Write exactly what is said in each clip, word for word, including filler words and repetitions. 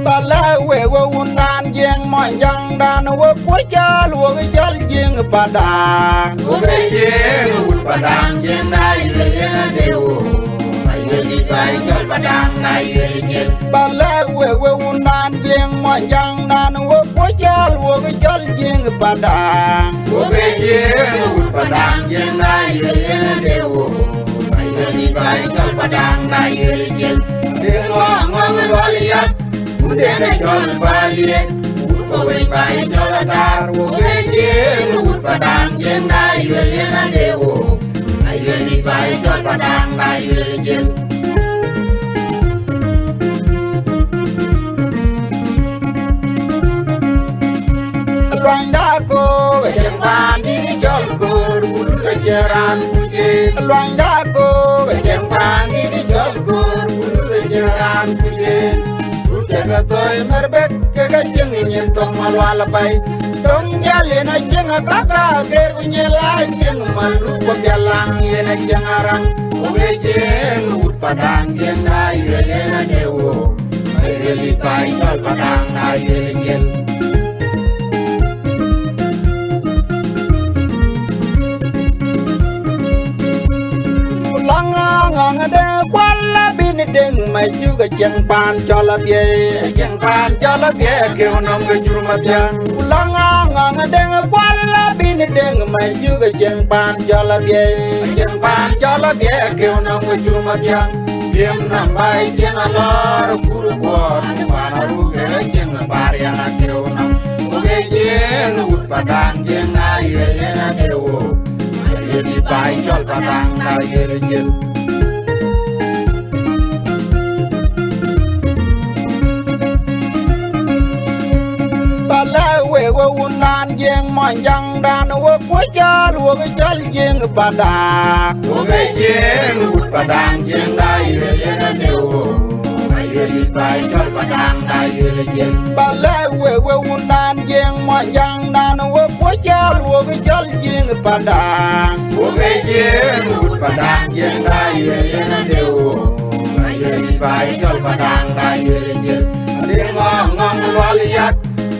Ba lɛ̈k wek, we wundan Jiëŋ, mɔnyjaŋdan, we kuc cɔl, wok cɔl Jiëŋ Padaŋ. Wok ee Jiëŋ wut Padaŋ, Jiëŋda Ayuel yen ade wo. Ayuel dït ba ye cɔl Padaŋ, da Ayuel Jiëŋ. Ba lɛ̈k wek, we wundan Jiëŋ, mɔnyjaŋdan, we kuc cɔl, wok cɔl Jiëŋ Padaŋ. Wok ee Jiëŋ wut Padaŋ, Jiëŋda Ayuel yen ade wo. Ayuel dït ba ye cɔl Padaŋ, da Ayuel Jiëŋ. Ade ŋɔŋ ŋɔŋ lual yak, wut yen ë cɔl Paliɛn. Wut Paweny ba ye cɔl Atar, wok ee Jiëŋ wut Padaŋ, Jiëŋda Ayuel yen ade wo. Ayuel dït ba ye cɔl Padaŋ, da Ayuel Jiëŋ. Luanyda Kook, Aciëŋ Paandït cɔl Koor, ku Luth acie raan kuc en. Luanyda Kook, Aciëŋ Paandït cɔl Koor, ku Luth acie raan kuc en. Rut keke thoi Mɛrbek, keke Aciëŋ nyin thoŋ Malual apɛi. Dɔŋ jäl yen Aciëŋ akaka ger, ku nyel Aciëŋ Maluk, ku Bialaŋ yen Aciëŋ Araŋ. Wok ee Jiëŋ wut Padaŋ, Jiëŋda Ayuel yen ade wo. Ayuel dït ba ye cɔl Padaŋ, da Ayuel Jiëŋ. Ku lɔŋ ŋɔŋ ŋɔŋ de Kual Abïn Deŋ Majuk, Aciëŋ paan cɔl Abiɛi, Aciëŋ paan cɔl Abiɛi, akeu nɔm ke Jur Mathiaŋ. Ku lɔŋ ŋɔŋ ŋɔŋ de Kual Abïn Deŋ Majuk, Aciëŋ paan cɔl Abiɛi, Aciëŋ paan cɔl Abiɛi, akeu nɔm ke Jur Mathiaŋ. Biem nɔm ba ye Jiëŋ alɔɔr, kur guɔɔr, ku paan Aruk, ee Jiëŋ Pariaŋ akeu nɔm. Wok ee Jiëŋ wut Padaŋ, Jiëŋda Ayuel yen ade wo. Ayuel dït ba ye cɔl Padaŋ, da Ayuel Jiëŋ. Ba lɛ̈k wek, we wundan Jiëŋ, mɔnyjaŋdan, we kuc cɔl, wok cɔl Jiëŋ Padaŋ. Wok ee Jiëŋ wut Padaŋ, Jiëŋda Ayuel yen ade wo. Ayuel dït ba ye cɔl Padaŋ, da Ayuel Jiëŋ. Ba lɛ̈k wek, we wundan Jiëŋ, mɔnyjaŋdan, we kuc cɔl, wok cɔl Jiëŋ Padaŋ. Wok ee Jiëŋ wut Padaŋ, Jiëŋda Ayuel yen ade wo. Ayuel dït ba ye cɔl Padaŋ, da Ayuel Jiëŋ. Ade ŋɔŋ ŋɔŋ lual yak,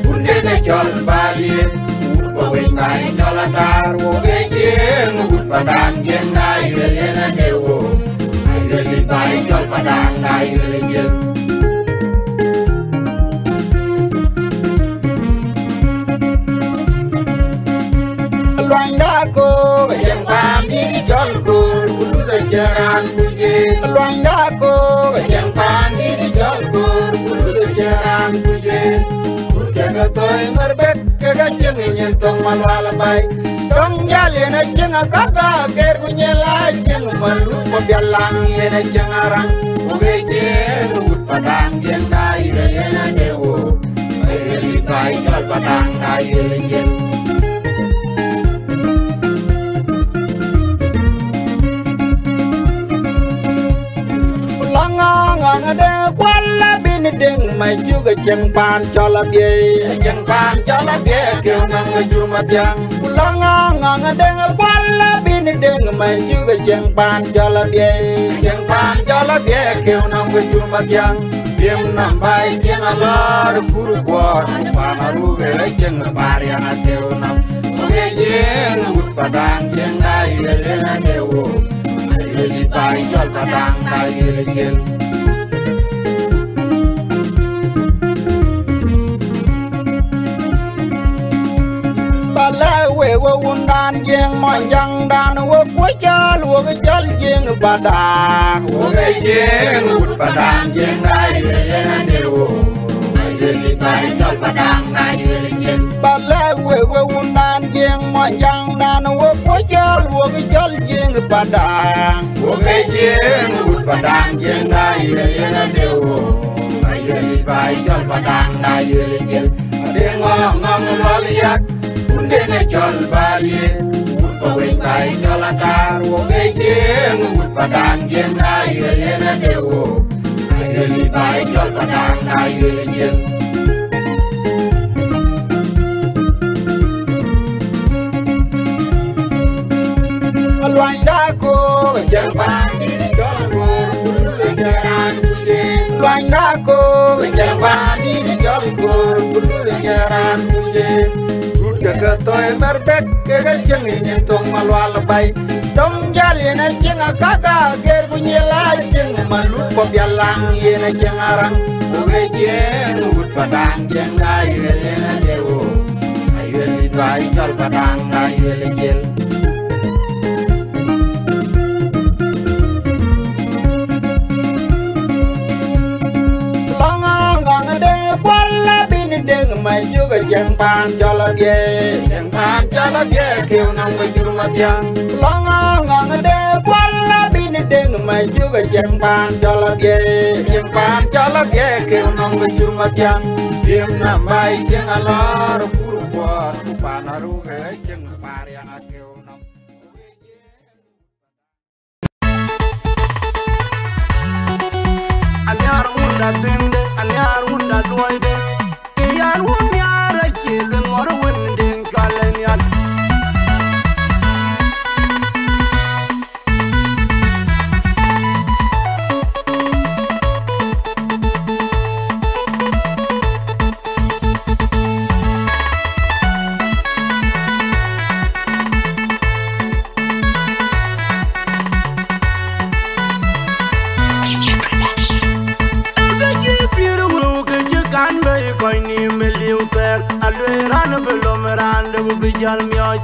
wut yen ë cɔl Paliɛn. Wut Paweny ba ye cɔl Atar, wok ee Jiëŋ wut Padaŋ, Jiëŋda Ayuel yen ade wo. Ayuel dït ba ye cɔl Padaŋ, da Ayuel Jiëŋ. Luanyda Kook, Aciëŋ Paandït cɔl Koor, ku Luth acie raan kuc en. Luanyda Kook, Aciëŋ Paandït cɔl Koor, ku Luth acie raan kuc en. Rut keke thoi Mɛrbek, keke Aciëŋ nyin thoŋ Malual abai. Dɔŋ jäl yen Aciëŋ akaka ger, ku nyel Aciëŋ Maluk, ku Bialaŋ yen Aciëŋ Araŋ. Wok ee Jiëŋ wut Padaŋ, Jiëŋda Ayuel yen ade wo. Ayuel dït ba ye cɔl Padaŋ, da Ayuel Jiëŋ. Lɔŋ ŋɔŋ de Kual Abïn Deŋ Majuk, Aciëŋ paan cɔl Abiɛi, Aciëŋ paan cɔl Abiɛi, akeu nɔm ke Jur Mathiaŋ. Ku lɔŋ ŋɔŋ ŋɔŋ de Kual Abïn Deŋ Majuk, Aciëŋ paan cɔl Abiɛi, Aciëŋ paan cɔl Abiɛi, akeu nɔm ke Jur Mathiaŋ. Biem nɔm ba ye Jiëŋ alɔɔr, kur guɔɔr, ku paan Aruk, ee Aciëŋ Pariaŋ akeu nɔm. Wok ee Jiëŋ wut Padaŋ, Jiëŋda Ayuel yen ade wo. Ayuel dït ba ye cɔl Padaŋ, da Ayuel Jiëŋ. Ba lɛ̈k wek, we wundan Jiëŋ, mɔnyjaŋdan, we kuc cɔl, wok cɔl Jiëŋ Padaŋ. Wok ee Jiëŋ wut Padaŋ, Jiëŋda Ayuel yen ade wo. Ayuel dït ba ye cɔl Padaŋ, da Ayuel Jiëŋ. Ba lɛ̈k wek, we wundan Jiëŋ, mɔnyjaŋdan, we kuc cɔl, wok cɔl Jiëŋ Padaŋ. Wok ee Jiëŋ wut Padaŋ, Jiëŋda Ayuel yen ade wo. Ayuel dït ba ye cɔl Padaŋ, da Ayuel Jiëŋ. Ade ŋɔŋ ŋɔŋ Lual yak, wundɛn ë cɔl Balie, wut Paweny baai cɔl Atar, wok ë Jiëëŋ, wut Padaŋ Jiëëŋ, na yuel yen ade wok, na yuel ë baai cɔl Padaŋ, na yuel ë Jiëëŋ. Luanyda kook ë cɛŋ paan dït cɔl Koor, ku luth ë cɛŋ raan kuc en. Luanyda kook ë cɛŋ paan dït cɔl Koor, ku luth ë cɛŋ raan kuc en. Rut ke ke thɔi mɛr bɛ̈k, ke ke cieŋ ë nyin thoŋ Malual baai. Dɔŋ jäl yen ë cieŋ Akaka, Ager ku Nyiɛl aa cieŋ Maluth, ku Bialaŋ yen ë cieŋ Araŋ. Wok ë Jiëëŋ, wut Padaŋ Jiëëŋ, na yuel yen ade wok, na yuel ë baai cɔl Padaŋ, na yuel ë Jiël. Lɔŋ ŋɔŋ de Kuɔl Abïn Deŋ Majuk ë cieŋ paan cɔl Abiɛɛr, cieŋ paan cɔl Abiɛɛr, keu nɔm ke jur Mathiaŋ. Lɔŋ ŋɔŋ de Kuɔl Abïn Deŋ Majuk ë cieŋ paan cɔl Abiɛɛr, cieŋ paan cɔl Abiɛɛr, keu nɔm ke jur Mathiaŋ. Tiëm nɔm baai cieŋ Alɔɔr, kur Kuɔɔt, ku paan Aruk ë cieŋ Pariaŋ, keu nɔm. Aniar wunda dhënde, aniar wunda luɔide, ke yan wun nhiaar acï lueth ŋɔr wën Deŋ cual ë nhial. Ë ke cï pïïr wëu ke cï kan bei kɔc nïïm ë liu thɛɛr, alueel raan bï lom raan de ku bï jäl miɔɔc.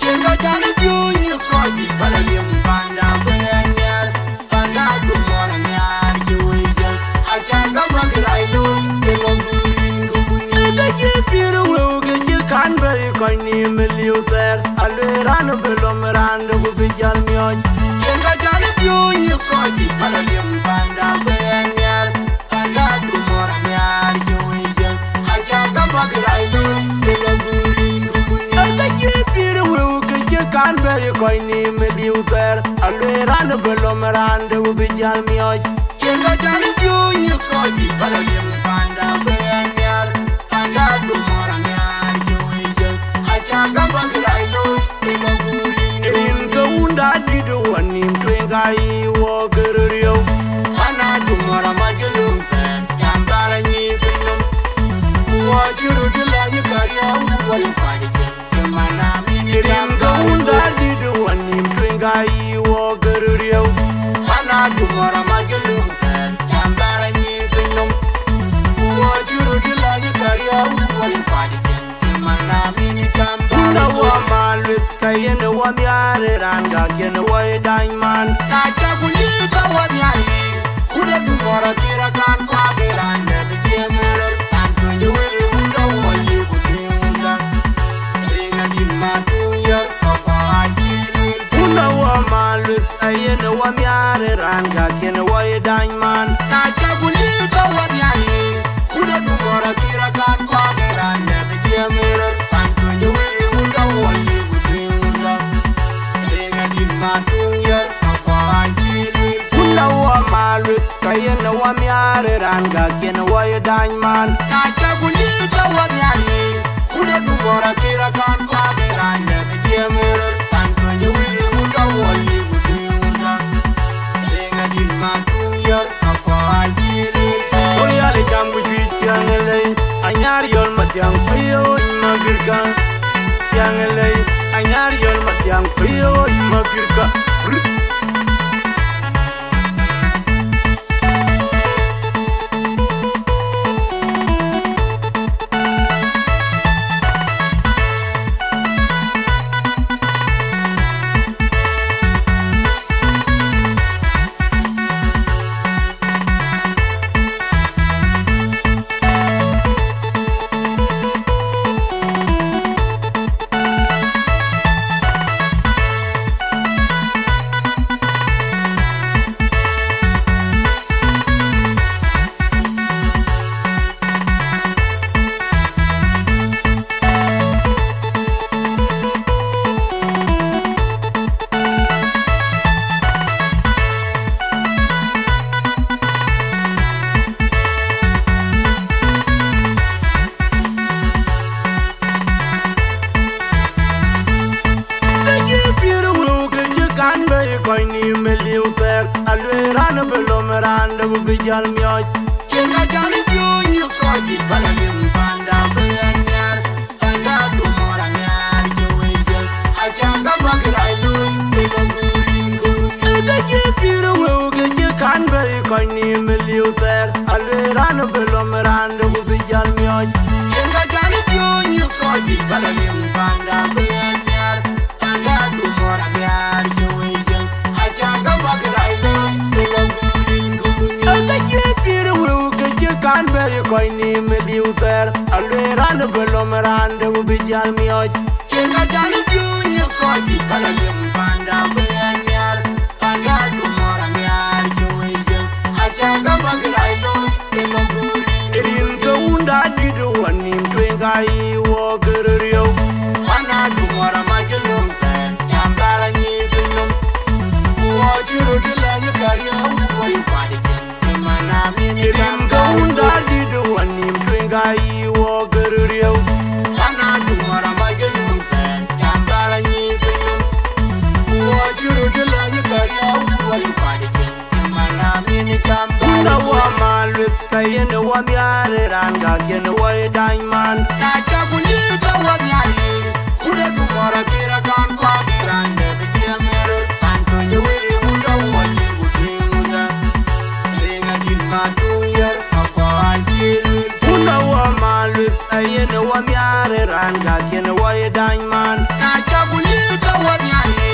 Yen ka cän ë piööny ë kɔc bï bä lɔ liëm panda bï ɣɛn nhial. Panda du mɔr anhiaar cï wëi jël, aca gam bä kë rac looi, ë ŋɔk du yïn ke kuny. Ë ke cï pïïr wëu ke cï kan bei kɔc nïïm ë liu thɛɛr, alueel raan bï lom raan de ku bï jäl miɔɔc. Yen ka cän ë piööny ë kɔc bï bä lɔ liëm panda bï ɣɛn nhial. Panda du mɔr anhiaar cï wëi jël, aca gam bä kë rac looi, ë ŋɔk du yïn ke kuny. Ë ke cï pïïr wëu ke cï kan bei kɔc nïïm ë liu thɛɛr, alueel raan bï lom raan de ku bï jäl miɔɔc. Yen ka cän ë piööny ë kɔc bï bä lɔ liëm panda bï ɣɛn nhial. Panda du mɔr anhiaar cï wëi jël, aca gam bä kë rac looi, ë ŋɔk du yïn ke kuny. Rin ke wunda dït wɔ nïïm tueŋ ka yï wɔ ke röt riëëu. Panda du mɔr ama cï löŋ thɛɛr, jam dhal anyïï piny nɔm. Ku wɔ cï röt cï lɔ nyï ka riëëu, wɔ yï kuac ë cieŋ. Rin ke wunda dït wɔ nïïm tueŋ ka yï wɔ ke röt riëëu. Panda du mɔr ama cï löŋ thɛɛr, jam dhal anyïï piny nɔm. Ku wɔ cï röt cï lɔ nyï ka riëëu, wɔ yï kuac ë cieŋ. Wunda wɔ ma lueth, ka yen ë wɔ nhiaar ë raan gak yen ë wɔ ë dany man. Na cä ku liu ka wɔ nhiaar yï, wunda du mɔr akïr akan kuak ë raan dɛ bï jiëëm ë röt. Raan tuny ë wël wunda wɔ liu ku tïŋ wunda. Ringa dït ma tuŋ yär, papa acï lueel. Wunda wɔ ma lueth, ayen ë wɔ nhiaar ë raan gak yen ë wɔ ë dany man. Na cä ku liu ka wɔ nhiaar yï, wunda du mɔr akïr akan kuak ë raan dɛ bï jiëëm ë röt. Raan tuny ë wël wunda wɔ liu ku tïŋ wunda. Ringa dït ma tuŋ yär, papa acï lueel. Wunda wɔ ma lueth, ka yen ë wɔ nhiaar ë raan gak yen ë wɔ ë dany man. Na cä ku liu ka wɔ nhiaar yï, wunda du mɔr akïr akan kuak ë raan dɛ bï jiëëm ë röt. Raan tuny ë wël wunda wɔ liu ku tïŋ wunda. Ringa dït ma tuŋ yär, papa acï lueel. Goliath ë cam ku cuic thiäŋ ë lei, anyaar yɔl Mathiaŋ ku yööc ma bïrka. Thiäŋ ë lei, anyaar yɔl Mathiaŋ ku yööc ma bïrka. Në bï lom raan dë ku bï jäl miɔɔc. Yen ka jal ë piööny ë kɔc juëc bä la lim panda bï ɣɛn nhiaar. Panda du mɔ̈r anhiaar cï wëi jël. Aca ka bäk rac looi, bï lɔ guur yïn guur. Ë ka cï pïïr ë wëu ke cï kan bɛ̈i kɔc nïïm ë liu thɛɛr. Alueel raan ë bï lom raan dë ku bï jäl miɔɔc. Yen ka jal ë piööny ë kɔc juëc bä la lim panda bï ɣɛn nhiaar. Ë ka cï pïïr ë wëu ke cï kan bɛ̈i kɔc nïïm ë liu thɛɛr. Alueel raan ë bï lom raan dë ku bï jäl miɔɔc. Yen ka jal ë piööny ë kɔc juëc bä la lim panda bï ɣɛn nhiaar. Panda du mɔ̈r anhiaar cï wëi jël. Aca ka bäk rac looi, bï lɔ guur yïn guur. Rin ke wunda dït ë wä nïïm tueŋ ka yï wɔ ke röt riëëu. Panda du mɔ̈r ama cï löŋ thɛɛr, jam dhal anyïï piny nɔm. Ku wɔ cï röt ë lɛ̈ny ë ka riëëu, wɔ yï kuat ë cin. Rin ke wunda dït ë wä nïïm tueŋ ka yï wɔ ke röt riëëu. Panda du mɔ̈r ama cï löŋ thɛɛr, jam dhal anyïï piny nɔm. Ku wɔ cï röt ë lɛ̈ny ë ka riëëu, wɔ yï kuat ë cin. Wunda wɔ ma lueth ka yen ë wɔ nhiaar ë raan gak yen ë wɔ ë dany man. Na cä ku liu ka wɔ nhiaar yï, wunda du mɔ̈r akïr akan kuak ë raan dɛ bï ciɛm ë röt. An tony ë wëi wunda wɔ liu ku tïŋ wunda. Liŋ adït ma tuŋ yär akɔɔr an cï luel. Wunda wɔ ma lueth ka yen ë wɔ nhiaar ë raan gak yen ë wɔ ë dany man. Na cä ku liu ka wɔ nhiaar yï,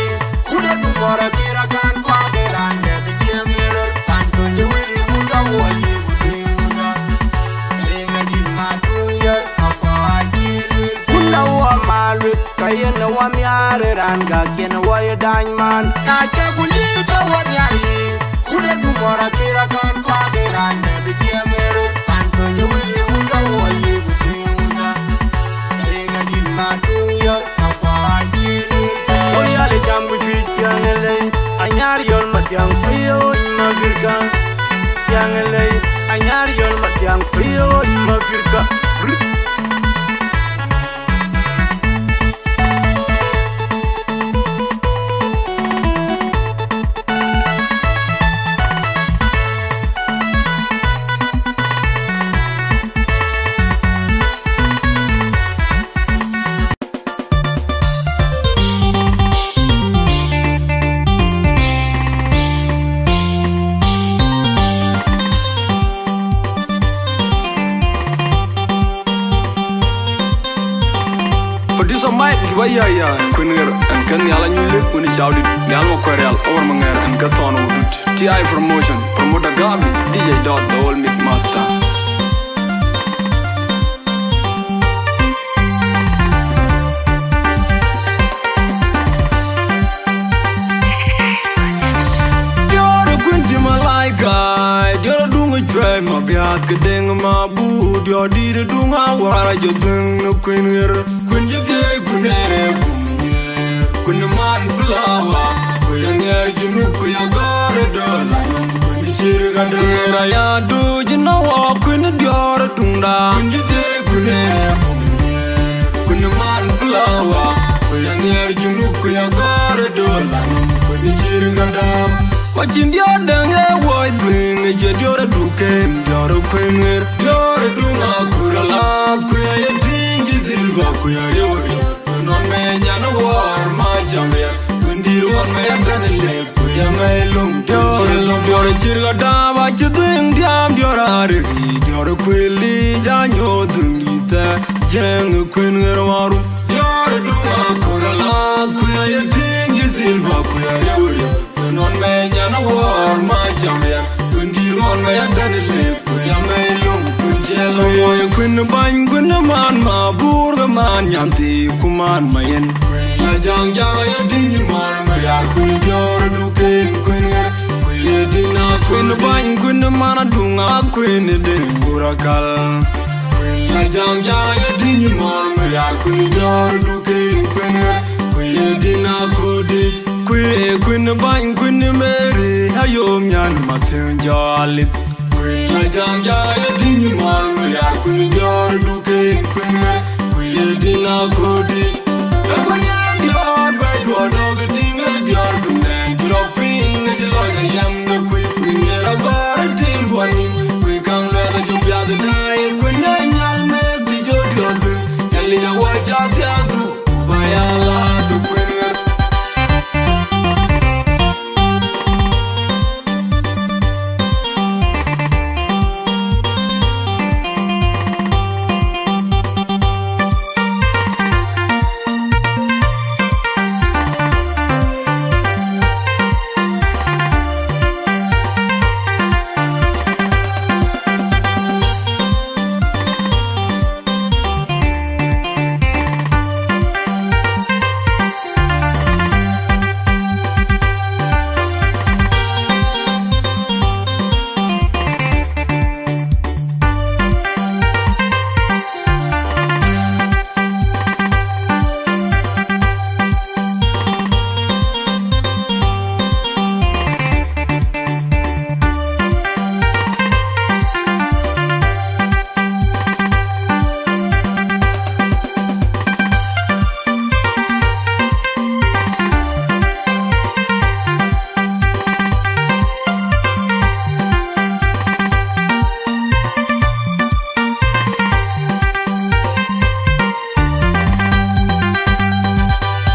wunda du mɔ̈r akïr akan kuak ë raan dɛ bï ciɛm ë röt. An tony ë wëi wunda wɔ liu ku tïŋ wunda. Liŋ adït ma tuŋ yär akɔɔr an cï luel. Wunda wɔ ma lueth ka yen ë wɔ nhiaar ë raan gak yen ë wɔ ë dany man. Na cä ku liu ka wɔ nhiaar yï, wunda du mɔ̈r akïr akan kuak ë raan dɛ bï ciɛm ë röt. An tony ë wëi wunda wɔ liu ku tïŋ wunda. Liŋ adït ma tuŋ yär akɔɔr an cï luel. Oyal ë cam ku cuëc thiäŋ ë lei, anyaar yɔl ma thiäŋ ku yööc ma bïrka. Thiäŋ ë lei, anyaar yɔl ma thiäŋ ku yööc ma bïrka. Producer Mike, Juba, ya, ya. Kueŋ ɣer, ɛn kë Nhial Anyuc Lëk, wën ë Cäu Dït, Nhial Makuɛɛr Rial, Owar Maŋɛɛr, ɛn kë Thɔn Wudut. T I Promotion, Promoter Gabi, D J Dot, the old mix master. Diɔ̈ɔ̈r ë kuën cï malaika, diɔ̈ɔ̈r ë duŋ ë cuɛ̈ɛ̈c ma biäth ke deŋ ma buk, diɔ̈ɔ̈r dïït ë duŋ awär jɔ dhëŋ në kuën ɣer. Kuën cï thiëëc, kuën ë rɛɛk, kuën ë man flower, ku ya ŋɛɛr Junub, ku ya gɔ̈ɔ̈r ë dööl anɔm, kuën ë cïr ɣa dööl. Aya duc në wɔ kuën ë diɔ̈ɔ̈r ë tuŋda. Kuën cï thiëëc, kuën ë rɛɛk, kuën ë man flower, ku ya ŋɛɛr Junub, ku ya gɔ̈ɔ̈r ë dööl anɔm, kuën ë cïr ɣa dööl. Wacin diɔ̈ɔ̈r däŋ ë wuɔi dhuëëŋ, ë cie diɔ̈ɔ̈r ë duken, diɔ̈ɔ̈r ë kuën ɣer. Diɔ̈ɔ̈r ë duŋ akur alath, ku ya ye tïŋ cï silver, ku ya riëu riëu. Kuën ɣɔn mɛɛny an, wäär ma cam riɛl, kuën dïïr ɣɔn mɛɛny an, tɛ̈n ë lëk, ku ya mɛɛny löŋ, diɔ̈ɔ̈r, diɔ̈ɔ̈r cïr ɣa dam, acï dhuëëŋ diam, diɔ̈ɔ̈r arëk, diɔ̈ɔ̈r kuël yic, anyooth dhuëëŋ dït thɛɛr, jiëëŋ ë kuën ɣer waru. Diɔ̈ɔ̈r ë duŋ akur alath, ku ya ye tïŋ cï silver, ku ya riëu riëu. Kuën ɣɔn mɛɛny an, wäär ma cam riɛl, kuën dïïr ɣɔn mɛɛny an, tɛ̈n ë lëk, ku ya mɛɛny löŋ, kuën ciɛl ɣɔn. Woi kuën bäny, kuën man ma bur, ke man nyanthi, ku man ma yen. Kuën la jaŋ jaŋ ya dïny man ma rial, kuën diɔ̈ɔ̈r duken, kuën ɣer, kuën ye dïn a kuën bäny, kuën man aduŋ a kuën ë deŋ bur akal. Kuën la jaŋ jaŋ ya dïny man ma rial, kuën diɔ̈ɔ̈r duken, kuën ɣer, kuën ye dïn a kodi. Kuën, kuën bäny, kuën Mary, ayom nyan ma thiëŋ jɔ alith. Kuën la jaŋ jaŋ ya dïny man ma rial, kuën diɔ̈ɔ̈r duken, kuën ɣer, kuën ye dïn a kodi. Ka kuën ye diɔ̈ɔ̈r bɛ̈i duɔ̈ɔ̈r dɔ̈k tïŋ ë diɔ̈ɔ̈r duŋ dɛn, cï rɔt piŋ ë cï lɔc ayam në kuëc kuën ye.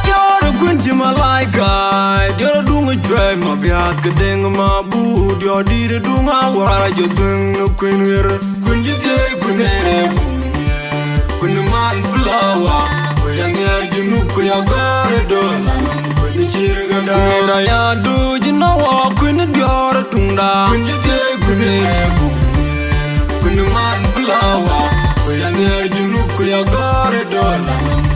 Diɔ̈ɔ̈r ë kuën cï malaika, diɔ̈ɔ̈r ë duŋ ë cuɛ̈ɛ̈c mabiäth ke deŋ mabur, diɔ̈ɔ̈r dïït ë duŋ awar jɔ dhuëŋ në kuën ɣer. Kuën cï thiëëc, kuën ë rɛɛc, kuën ë man flower, ku ya nhiɛɛr junub, ku ya gɔ̈ɔ̈r ë döör, kuën ë cïr ke däär. Kuën ë rayadu jïn awɔ, kuën ë diɔ̈ɔ̈r ë tuŋda. Kuën cï thiëëc, kuën ë rɛɛc, kuën ë man flower, ku ya nhiɛɛr junub, ku ya gɔ̈ɔ̈r ë döör,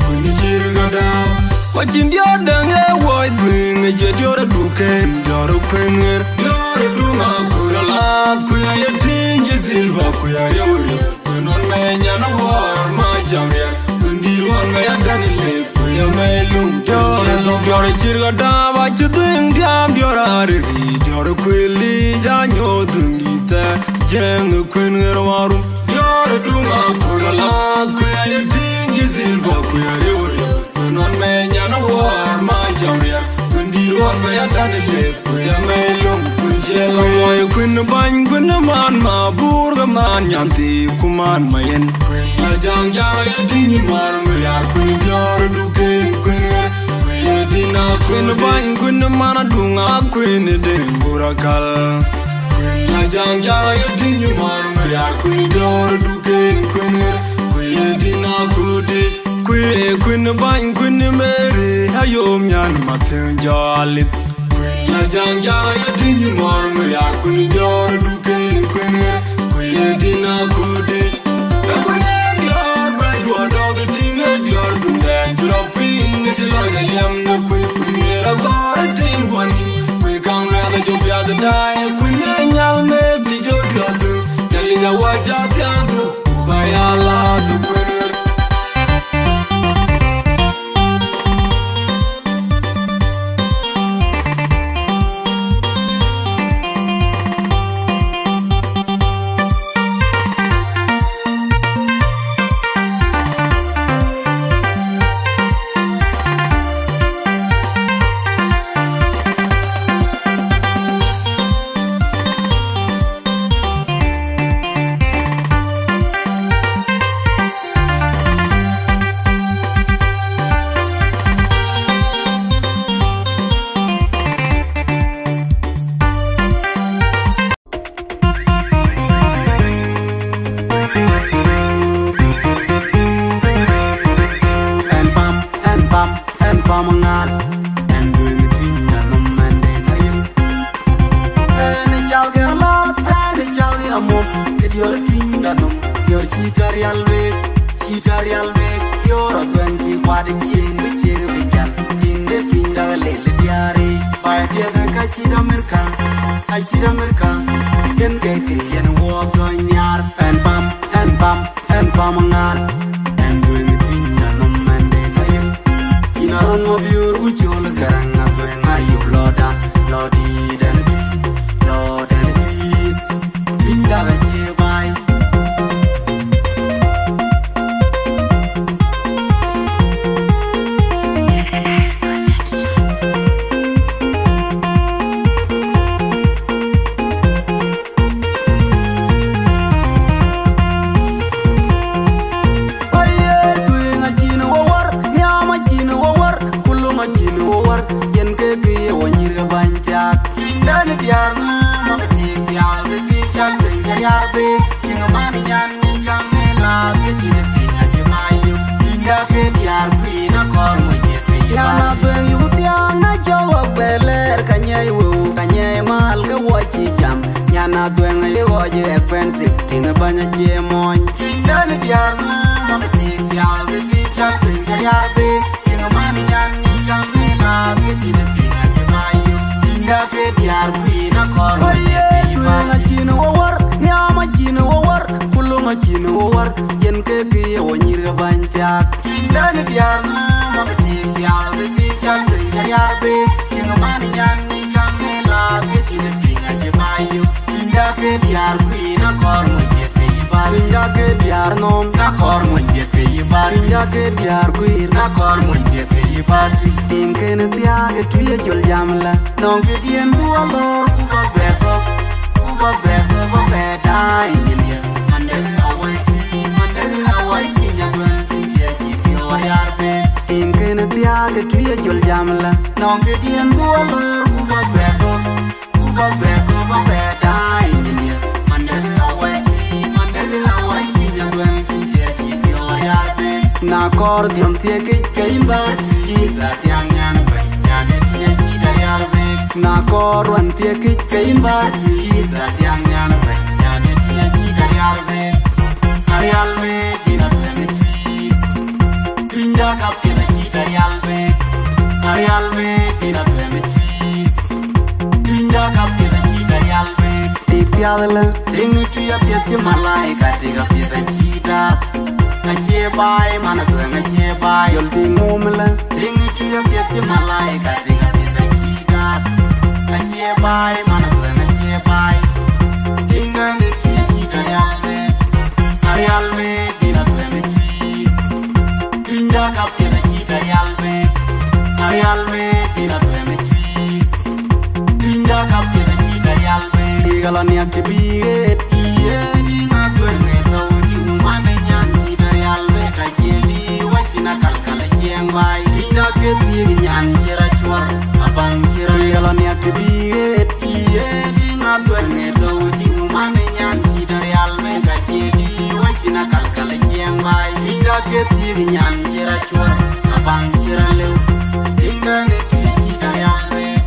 kuën ë cïr ke däär. Ku acïn diɔ̈ɔ̈r däŋ ye wuɔc dhuëëŋ, ë cie diɔ̈ɔ̈r ë duken, diɔ̈ɔ̈r ë kuën ɣer. Diɔ̈ɔ̈r ë duŋ akur alath, ku ya ye tïŋ cï silver, ku ya riëu riëu. Kuën ɣɔn mɛɛny an, awɔɔr ma jam riɛl, kuën dïït ɣɔn mɛɛny an, dɛn ë lep, ku ya mɛɛny lum. Diɔ̈ɔ̈r ë duŋ, diɔ̈ɔ̈r ë cïr ke däär, acï dhuëëŋ diääm, diɔ̈ɔ̈r ë arir, diɔ̈ɔ̈r ë kuël yic, anyooth dhuëëŋ dïït thɛɛr, jiëëŋ ë kuën ɣer warum. Diɔ̈ɔ̈r ë duŋ akur alath, ku ya ye tïŋ cï silver, ku ya riëu riëu. Kuën ɣɔn mɛɛny an, awɔɔr ma jam riɛl, kuën dïït ɣɔn mɛɛny an, dɛn ë lep, ku ya mɛɛny lum, kuën ciël. Awɔɔr kuën bäny, kuën man mabur, ke man nyan thii, ku man mayen. Kuën la jaŋ jaŋ ye tïŋ man mariar, kuën diɔ̈ɔ̈r ë duken, kuën ɣer, kuën ë dïn akuën. Kuën bäny, kuën man aduŋ akuën ë deŋ bur akal. Kuën la jaŋ jaŋ ye tïŋ man mariar, kuën diɔ̈ɔ̈r ë duken, kuën ɣer, kuën ë dïn akudi. Kuën, kuën bäny, kuën Mary, ayom nyan mathiëŋ jɔ alith. Kuën la jaŋ jaŋ ye tïŋ man mariar, kuën diɔ̈ɔ̈r ë duken, kuën ɣer, kuën ë dïn akudi. Ë kuën ë diɔ̈ɔ̈r bɛ̈ny duɔ̈ɔ̈r dɔ̈k tïŋ ë diɔ̈ɔ̈r duŋdɛn, cï rɔt piŋ ë cï lɔc ayam de kuëi, kuën ë rɔt gɔ̈ɔ̈r ë tïŋ guɔ̈n. Kuëi kaŋ luɛth ë jɔ piath ë daai, kuën ë nyal mëëk cï jɔ diɔ̈ɔ̈r dhïl. Nhialic awä cä thiäŋdu, ku bä ya lath ë kuën ɣer. Ɛn pam, ɛn pam, ɛn pam ŋaar, ɛn dhuëëŋ tïŋ anɔm ɛn deŋ ayïl. Ɛn cal ke alath, ɛn cal ke amum, ke diɔ̈ɔ̈r tïŋ anɔm, diɔ̈ɔ̈r cï tɔ rial wek, cï tɔ rial wek, diɔ̈ɔ̈r athuɛn cï kuat cieŋ bï ciek bï cal, tïŋ de tïŋ dak lel diaari, baai piɛth ka cït Amerika, ka cït Amerika, yen ke ke yen wuɔɔk jɔ nhiaar, ɛn pam, ɛn pam. Ɛn pam ŋaar, ɛn dhuëëŋ tïŋ anɔm ɛn deŋ ayïl. Yïn arɔn mabiöör ku col Garaŋ, adhuëëŋ ayop lɔda, lɔ dïït ɛn tïï, lɔ dɛn tïïth, tïŋ dak acie baai. Aye dhuëëŋ Diäär kuïn akɔɔr mony diɛt ke yï bäär. Nyan Adhuëŋ yuk thiääŋ na cɔk wok bɛ lɛɛr, ka nyiɛɛi wëu, ka nyiɛɛi mal, ke wɔ cï cam. Nyan Adhuëŋ aye ɣɔɔc ë expensive, tiŋ ë bäny acie mony. Tuïny dɛn ë diäär nu, mɔm ë tik pial, bï tik cɔl tuïny ke diäär bï. Tiŋ ë man nyan ni cam ni la, bï tik ë piŋ acï ba yök. Tuïny da ke diäär kuïn akɔɔr mony diɛt ke yï bäär. Tuïny acïn wowar, nhiam acïn wowar, ku löŋ acïn wowar. Yen ke kë ye wɔ nyïïr ke bäny thiaak. Tuïny dɛn ë diäär nu, mɔm ë tik pial, bï tik cɔl tuïny ke diäär bï. Tiŋ ë man nyan ni cam ni la, bï tik ë piŋ acï ba yök. Tuïny da ke diäär kuïn akɔɔr mony diɛt ke yï bäär. Tuïny da ke diäär nɔm, akɔɔr mony diɛt ke yï bäär. Tuïny da ke diäär guiir, akɔɔr mony diɛt ke yï bäär. Tiŋ kënë thiaak ë tui ë col jam la. Nɔŋ këdiën bï wɔ lɔɔr, ku bä bɛ bɔ̈, ku bä bɛ bɔ̈, bä bɛ daai nyin ye. Mandek awai tui, mandek awai tui, nyaduën tui, tiɛ cï piɔ̈ɔ̈r yar ben. Tiŋ kënë thiaak ë tui ë col jam la. Nɔŋ këdiën bï wɔ lɔɔr, ku bä bɛ bɔ̈, ku bä bɛ bɔ̈, bä bɛ daai nyin ye. Mandek awai tui, mandek awai tui, nyaduën tui, tiɛ cï piɔ̈ɔ̈r yar ben. Na kɔɔr dhiɔm thiëkic ke yïn bä tui, thaar thiaŋ nyan bɛ̈ny, nyan ë tui acï dä rial bek. Na kɔɔr ruan thiëkic ke yïn bä tui, thaar thiaŋ nyan bɛ̈ny, nyan ë tui acï dä rial bek. Arial bek, yen Adhuëŋ ë tui. Tuïny da ka piɛth acï dä rial bek. Arial bek, yen Adhuëŋ ë tui. Tuïny da ka piɛth acï dä rial bek. Tik piath ëlë. Tiŋ ë tui apiɛth cï malaika, tik apiɛth acï dap. Acie baai, man Adhuëŋ acie baai. Jɔl tiŋ mom ëlë. Tiŋ ë tui apiɛth cï malaika, tik apiɛth acï dap. Acie baai, man Adhuëŋ acie baai. Tiŋ dɛn ë tui acï dä rial bek. Arial bek, yen Adhuëŋ ë tui. Tuïny da ka piɛth acï dä rial bek. Arial bek, yen Adhuëŋ ë tui. Tuïny da ka piɛth acï dä rial bek. Tik alɔ niak cï bï ɣet. Ye tiŋ Adhuëŋ ë tɔ̈u diu, man ë nyan cï dä rial bek, acie bï wä cïn akalkal ë ciɛɛŋ baai. Tuïny da ke thiëëk nyan cï rɔt cuɔr, abaŋ cï rɔt lëu. Tik alɔ niak cï bï ɣet. Ye tiŋ Adhuëŋ ë tɔ̈u diu, man ë nyan cï dä rial bek, acie bï wä cïn akalkal ë ciɛɛŋ baai. Tuïny da ke thiëëk nyan cï rɔt cuɔr, abaŋ cï rɔt lëu. Tiŋ dɛn ë tui acï dä rial bek.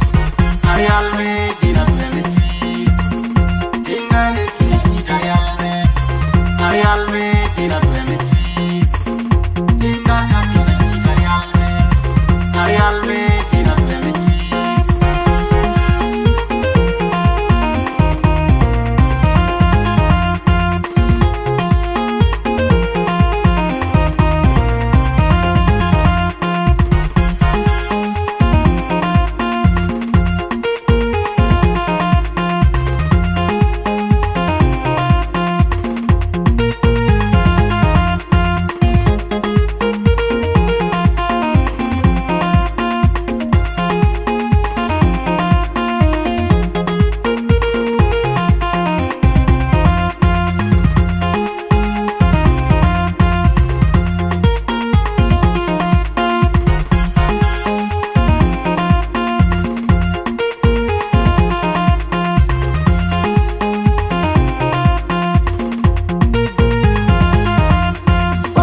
Arial bek, yen Adhuëŋ ë tui. Tiŋ dɛn ë tui acï dä rial bek. Arial bek, yen Adhuëŋ ë tui. Tiŋ da ka piɛth acï dä rial bek. Arial bek, yen Adhuëŋ ë tui.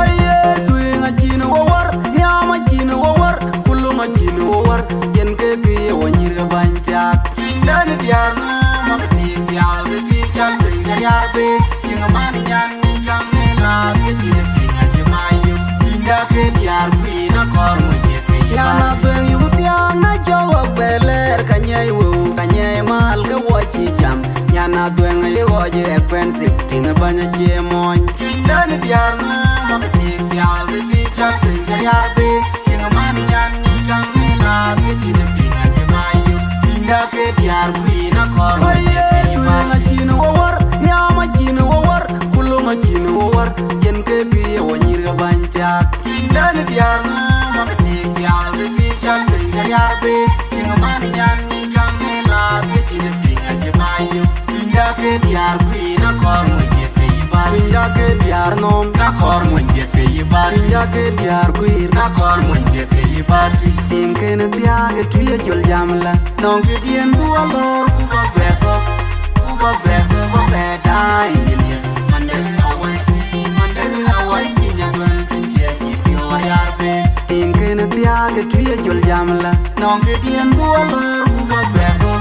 Aye tueŋ acïn wowar, nhiam acïn wowar, ku löŋ acïn wowar, yen ke kë ye wɔ nyïïr ke bäny thiaak. Tuïny dɛn ë diäär nu, mɔm ë tik pial, bï tik cɔl tuïny ke diäär bek. Tiŋ ë man nyan ni cam ni la, bï tik ë piŋ acï ba yök. Tuïny da ke diäär kuïn akɔɔr mony diɛt ke yï bäär. Nyan Adhuëŋ yuk thiääŋ na cɔk wok bɛ lɛɛr, ka nyiɛɛi wëu, ka nyiɛɛi mal, ke wɔ cï cam. Nyan Adhuëŋ aye ɣɔɔc ë expensive, tiŋ ë bäny acie mony. Tuïny dɛn ë diäär nu, mɔm ë tik pial, bï tik cɔl tuïny ke diäär bek. Tiŋ ë man nyan ni cam ni la, bï tik ë piŋ acï ba yök. Tuïny da ke diäär kuïn akɔɔr mony diɛt ke yï bäär. Tueŋ acïn wowar, nhiam acïn wowar, ku löŋ acïn wowar, yen ke kë ye wɔ nyïïr ke bäny thiaak. Tuïny dɛn ë diäär nu, mɔm ë tik pial, bï tik cɔl tuïny ke diäär bek. Tiŋ ë man nyan ni cam ni la, bï tik ë piŋ acï ba yök. Tuïny da ke diäär kuïn akɔɔr mony diɛt ke yï bäär. Tuïny da ke diäär nɔm, akɔɔr mony diɛt ke yï bäär. Tuïny da ke diäär guiir, akɔɔr mony diɛt ke yï bäär. Tiŋ kënë thiaak ë tui ë col jam la. Nɔŋ këdiën bï wɔ lɔɔr, ku bä bɛ bɔ̈, ku bä bɛ bɔ̈, bä bɛ daai nyin ye. Mandek awai tui, mandek awai tui, nyaduën tui, tiɛ cï piɔ̈ɔ̈r yar ben. Ake tui e jol jam la, nɔŋ ke dien dhuɔl lor, ku ba bɛ go,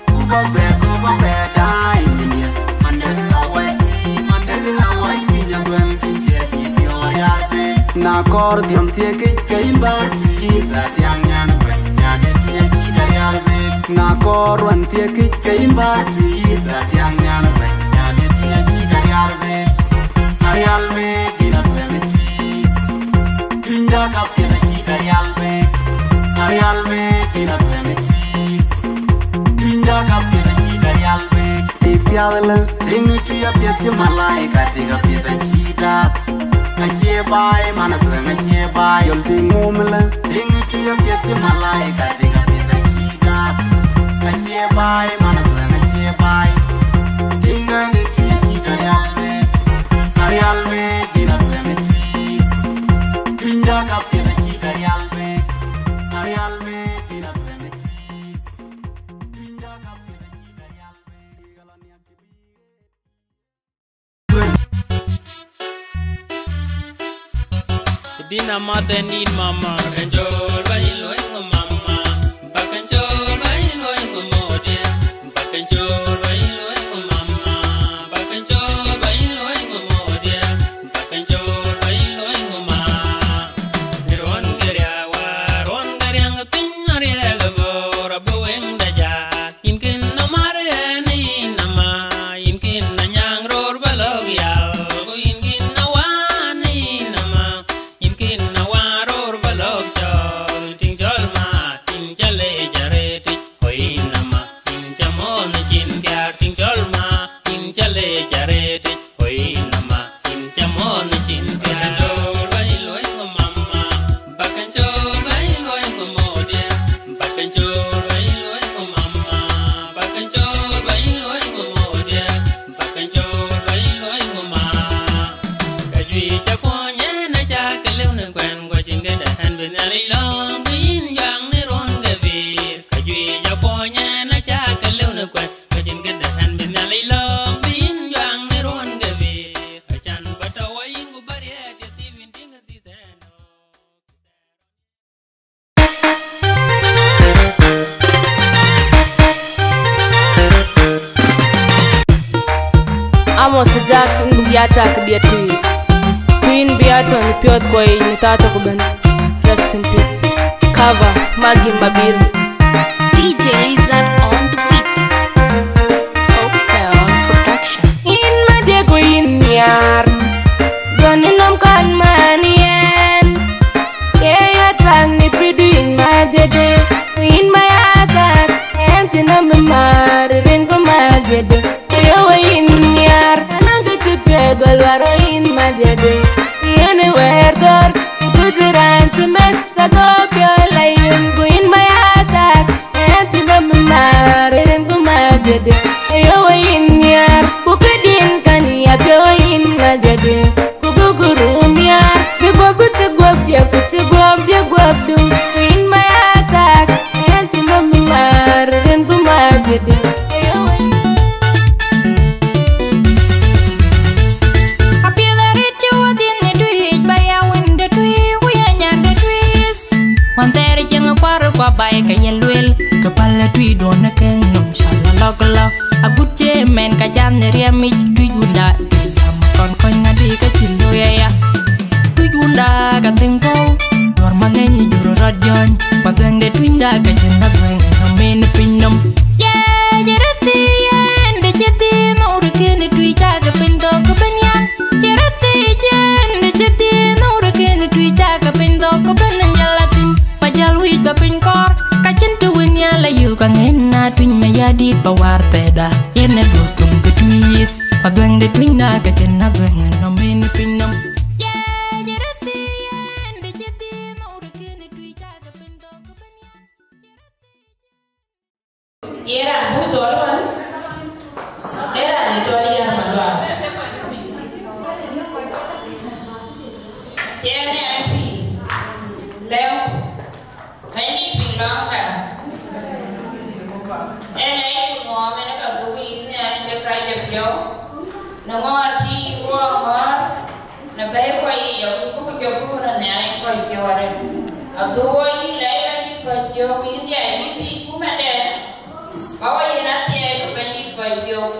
ku ba bɛ go, ba bɛ daai ni dia. Mande ke awai tui, mande ke awai tui, nya gwen tui, tia ci piɔr yar be. Na kɔr dhiɔm thiekic, ke in bar tui, sa thiaŋ nyan gwen, nya ke tia ci ta yar be. Na kɔr ruan thiekic, ke in bar tui, sa thiaŋ nyan gwen, nya ke tia ci ta yar be. Arial be, dina gwen tui. Tuny da ka piɛth acït arial bek, arial bek, yen atuɛm ë tuic. Tuny da ka piɛth acït arial bek. Tik piath lë, tiŋ ë tui apiɛth cï malaika, tik apiɛth acït dap. Acie baai, man atuɛm acie baai. Jɔl tiŋ ŋum lë, tiŋ ë tui apiɛth cï malaika, tik apiɛth acït dap. Acie baai, man atuɛm acie baai. Tiŋ ë tui acït arial bek, arial bek, yen atuɛm ë tuic. Tuny da ka piɛth acït arial bek, arial bek, yen atuɛm ë tuic. Tuny da ka piɛth acït arial bek. Dina mother need mama. Bakanjol ba yin loin ko mama. Bakanjol ba yin loin ko modia. Bakanjol ba yin loin ko mama. Bakanjol ba yin loin ko modia. Bakanjol ba yin loin ko ma. Ni ruɔn ke riawa, ruɔn ke riaŋ piny ariɛk bor abu weŋ da jat. Yïn kën na mar ɣɛn yïn na ma, yïn kën na nyaŋ ror ba lɔ̈k yal, ku yïn kën na wään yïn na ma, yïn kën na wään ror ba lɔ̈k cɔl. Tiŋ cɔl ma, tiŋ ca lec arëtic, ku yïn na ma, tiŋ ca mɔ̈n cin thiaak. Tiŋ cɔl ma, tiŋ ca lec arëtic, ku yïn na ma, tiŋ ca mɔ̈n cin thiaak. Bakanjol ba yin loin ko mama. Bakanjol ba yin loin ko modia. Bakanjol ba yin loin ko mama. Bakanjol ba yin loin ko modia. Bakanjol ba yin loin ko ma. Ka juëc ca kuɔny ëna ca ke lëu në kuɛn, ku acïn këdë ɣɛn bï Nhialic lɔ̈ŋ, ku yïn juaŋ në ruɔ̈n ke pïïr. Ka juëc ca kuɔny ëna ca ke lëu në kuɛn, ku acïn këdë ɣɛn bï Nhialic lɔ̈ŋ, ku yïn juaŋ në ruɔ̈n ke pïïr. Acan ba tɔ̈ wa yïn ku ba riɛɛt ye thïn, yïn tïŋ ë thïn ënɔ. Amos Ajak, yïn bï ya tak diɛt ku yic. Ku yïn bï ya tɔ̈ në piɔ̈ɔ̈th kuɔ yic në thaa thok ëbɛ̈n. Rest in peace. Cover, Maggie Mabil. D J Lizard on the beat. Hope Sound Production. Yïn madhie ku yïn nhiaar, gɔn yï nɔm kɔn man yɛn. Ye ya tak në pïdu yïn madhiëde, ku yïn ma ya tak, ɣɛn cï nɔm ë määr rin ku madhiëde. Ayo we yïn nhiaar, anɔŋ kë cï piɛth gɔl wäär yïn madhiëde. Yïn ë wɛ̈ɛ̈r gɔ̈ɔ̈r, ku cï raan cï mɛt, cä gɔ̈ɔ̈r piɔ̈ɔ̈c la yïn, ku yïn ma ya tak. Ɣɛn cï nɔm ë määr rin ku madhiëde, ayo we yïn nhiaar, ku këdïn kän ya piɔ̈u we yïn madhiëde, ku bï gurum nhiaar, bï guɔ̈p bï cï guɔ̈pdiɛ̈, ku cï guɔ̈pdiɛ̈ guɔ̈pdu, ku yïn ma ya tak. Ɣɛn cï nɔm ë määr rin ku madhiëde, ayo we. Apiɛth arëët cï wä dhiëth në tuic, ba ya wën de tui, ku ya nyan de tuic. Wan thɛɛr cieŋ kuar kua bai ke ye lueel, ke päl ë tui duɔ̈n ë kek nɔm cä lɔ lɔk lɔ. Agut cï mɛn ka jam në riɛmic, tuic wunda, dï jam kɔn kɔc ŋadï ke cï looi aya. Tuic wunda ka thïn kɔ̈u, duɔ̈r ma ŋeny jur rɔt jɔ̈ny, ba dhuëŋ de tuinyda ke cïn ba dhuëŋ nɔm en piny nɔm. Ye, ye rëth thii yen, de cï dhil nɔm röt kën tuic cä ke piny thok ke bɛ̈n ya. Ye rëth thii yen, de cï dhil nɔm röt kën tuic cä ke piny thok ke bɛ̈n jäl a thïn. Ba jäl wïc ba piny kɔɔr, ka cïn të wën ya la yök aŋën na tuic me ya dït ba war thɛɛrda. Yen ë duɔ̈r thum ke tuic, ba dhuëŋ de tuinyda ke cïn na dhuëŋ nɔm en piny nɔm. Ye, ye rëth thii yen, de cï dhil nɔm röt kën tuic cä ke piny thok ke bɛ̈n ya. Ye raan buk cɔl ëmën, ee raan ë cɔl Yär Malual. Cï ɣɛn ë pïïr lɛ̈u, bɛ̈ny dït piŋ lɔ̈ŋda. Ee lɛc ku ŋuɔɔm en ka dhuk yïn Nhialic de kac de piɔ̈u, në ŋɔɔr cï yïn guɔ ŋɔ̈ɔ̈r, në bɛ̈ɛ̈i kuɔ yic, agut buk jɔ guur në Nhialic kɔc piɔ̈u arëët. Adhuɔ̈k yïn lɛc Bɛ̈nydït Kuɔc Biɔ̈k, yïn dhiac yïn dhïc ku mɛ̈nde, ba wɔ yen athiɛɛi ku Bɛ̈nydït Kuɔc Biɔ̈k.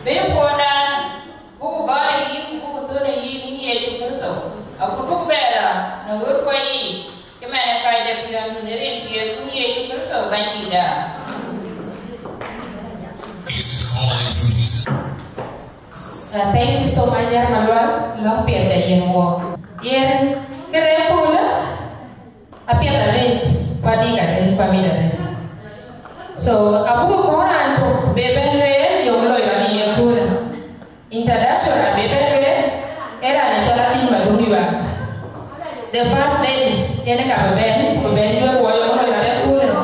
Bï puɔ̈ndan buk gɔl ë yïn ku buk thöl ë yïn, yïn Yecu Kërtho, aku duk bɛ lɔ në ɣööt kuɔ yiic, cï man ë kacde piɔ̈ndu në rin piɛth kun Yecu Kërtho Bɛ̈nydïtda. Uh, thank you so much, Nyar Malual, lɔ̈ŋ piɛth ë yen wɔ. Yen, kënë ëköölë, apiɛth arëët, ku adik arëët, ku amit arëët. So, abuk kɔn raan tök bï bɛ̈n lueel, yök loi rɔt ë ye köölë. Introduction abï bɛ̈n lueel, ee raan ë cɔl Adhil Madung Yuan. The first lady, yen ka bï bɛ̈n, ku bï bɛ̈n lueel wɔ yök loi rɔt ë köölë.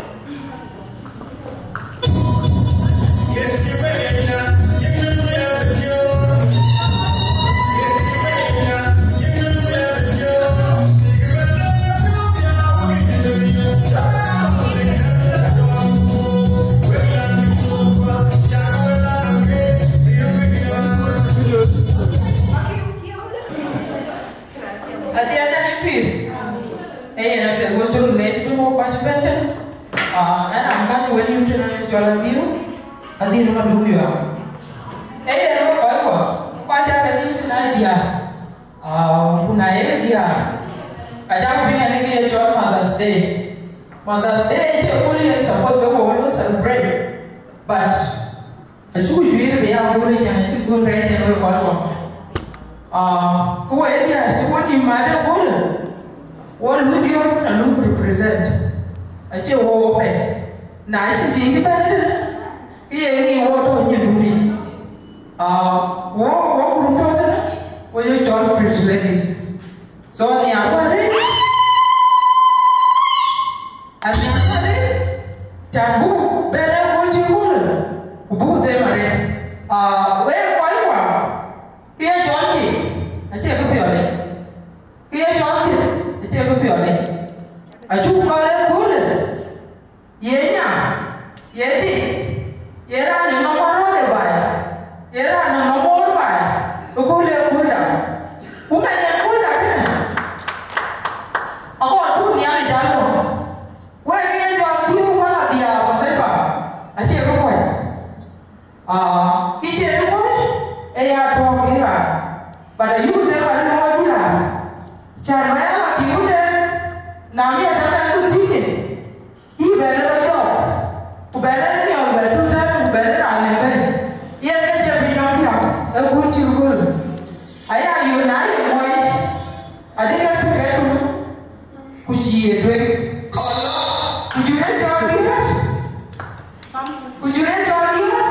Adhiɛl ë pïïr. Ee yen apiɛth wek cï röt leec tënë wok kɔc bɛ̈n tënë. Ah, ɣɛn raan kääc wën yïn tënë cɔl Adhiu, Adhil Madung Yuan. Ee yen wek kɔc kuɔ, kɔc aa ke tïŋ tënë aa diäär. Ah, ku na ye diäär, ka cak piŋ ɣɛn kë ye cɔl Mother's Day. Mother's Day acie kööl yen suppose bï wok lɔ celebrate. But acuk juiir bï ya kööl ë cän acï kööl rɛɛc cän wek kɔc wɔ. Ah, ku wek diäär cï wɔ nïïm mat ë köölë, wɔ luui diɔ̈ɔ̈r wën aluui represent. Acie wɔ wɔ pɛ̈i. Na cïn tiiŋ cï bɛ̈n tënë, ke ye ŋic wɔ tɔ̈ nyindun yic. Ah, wɔ, wɔ group tɔ̈ tënë, wɔ ye cɔl Pretty Ladies. So, nhiaar wɔ arëët. Anhiaar arëët, cän buk bɛ̈n ë kööl cï köölë, ku buk them arëët. Ah, wek kɔc wɔ, kë ye cɔl tik, acie kë piɔl yic. Kë ye cɔl tik, acie kë piɔl yic. Acuk gɔl ë köölë, ye nya, ye dik, ye raan ë nɔm aröör ë baai, ye raan ë nɔm moor baai, ë kööl ë köölda. Ku mɛn yen köölda kënë, akɔɔr buk Nhialic jal nɔm. Wek ye jɔl thiëëu wala dhiau wala ba, acie kë kuɔc. Ah, kë cï en kuɔc, ee ya tɔ̈u ë raan. But ayuku them arëët wɔ diäär. Cän ba ya la pïïr wudë, na miɛt cä bɛ̈n ku thiëëc, yï bɛ̈n ë rɔt jɔt, ku bɛ̈n ë nhiɔl bɛ tun tɛ̈n, ku bɛ̈n ë raan ë bɛ̈n. Yen ke cï piny nɔm diäär, ë kuur cï köölë. Aya yöök na ye muɔi, adï ke pïk ë tun, ku cïï ye tueŋ. Ku jurë cɔl diäär, ku jurë cɔl diäär,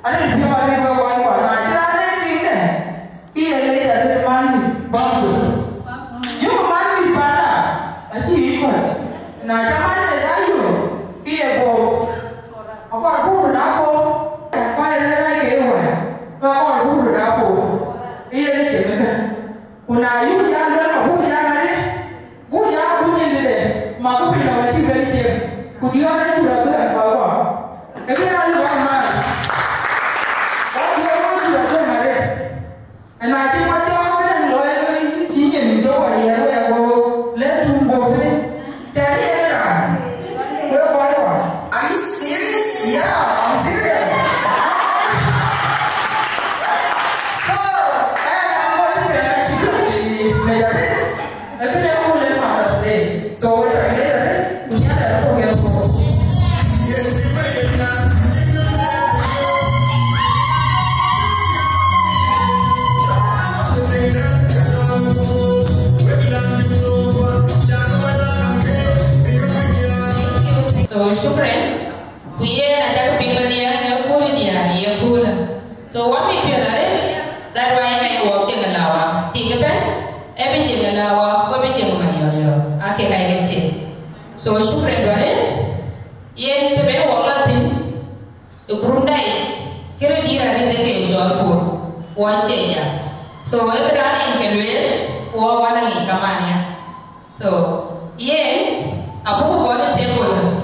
arëët piɔ̈u arëët wek kɔc kuɔ, na cï raan en tiiŋde, ke ye lec arëët man dït bäk thok. Yökë man dït panda, acï yic kuɔ̈c. Na cä man meth ayök, ke ye guɔ̈u. Akɔɔr buk röt aa guɔ̈u, kɔc rɛ̈ɛ̈r rac ke ye wɛ̈ɛ̈r, ke akɔɔr buk röt aa guɔ̈u. Ë yen ë cïn ëkë. Ku na yuk jal luel ka buk jal ŋadï, buk jal kuny nyin tëde, makë piny nɔm acï ben cieŋ, ku diɔ̈ɔ̈r acï rɔt dhuëëŋ kɔc wɔ. Ee kënë alëu bäk mat. Wɔ diɔ̈ɔ̈r wɔ cï rɔt dhuëëŋ arëët. Ëna cï wɔ jɔɔk këdäŋ looi, cï nyin jɔ wɔ riɛɛr wek go lɛ̈k tuŋ guöpë. Cän yen raan, wek kɔc wɔ. Are you serious? Yeah, I'm serious. So, ɛn a kɔc tɛ̈n acï lɔ mec arëët, ee kënë ë kööl ë Mother's Day. So, wek cä lec arëët, ku nhial ë tök yen thok. So, shukran. Ku yen acäk piŋ bɛ̈n yen ë kööl diäär ye köölë. So, wɔ mit piɔ̈ɔ̈th arëët, that why ŋɛc wɔk ceŋ ë lawa. Tik ëbɛ̈n, ë bï ceŋ ë lawa, ku ë bï ceŋ ë Mayɔl yɔ̈ɔ̈k. Aa kek aa kek ceŋ. So, shukran duɔ̈në. Yen të ben wɔk la thïn, ë gurumda yic, këde dït arëët ë ke cɔl Bor, wɔ cie ya. So, ë bï raan en ke lueel, ku wɔ wɔ la ŋic kaman ya. So, yen, abuk gɔl ë table.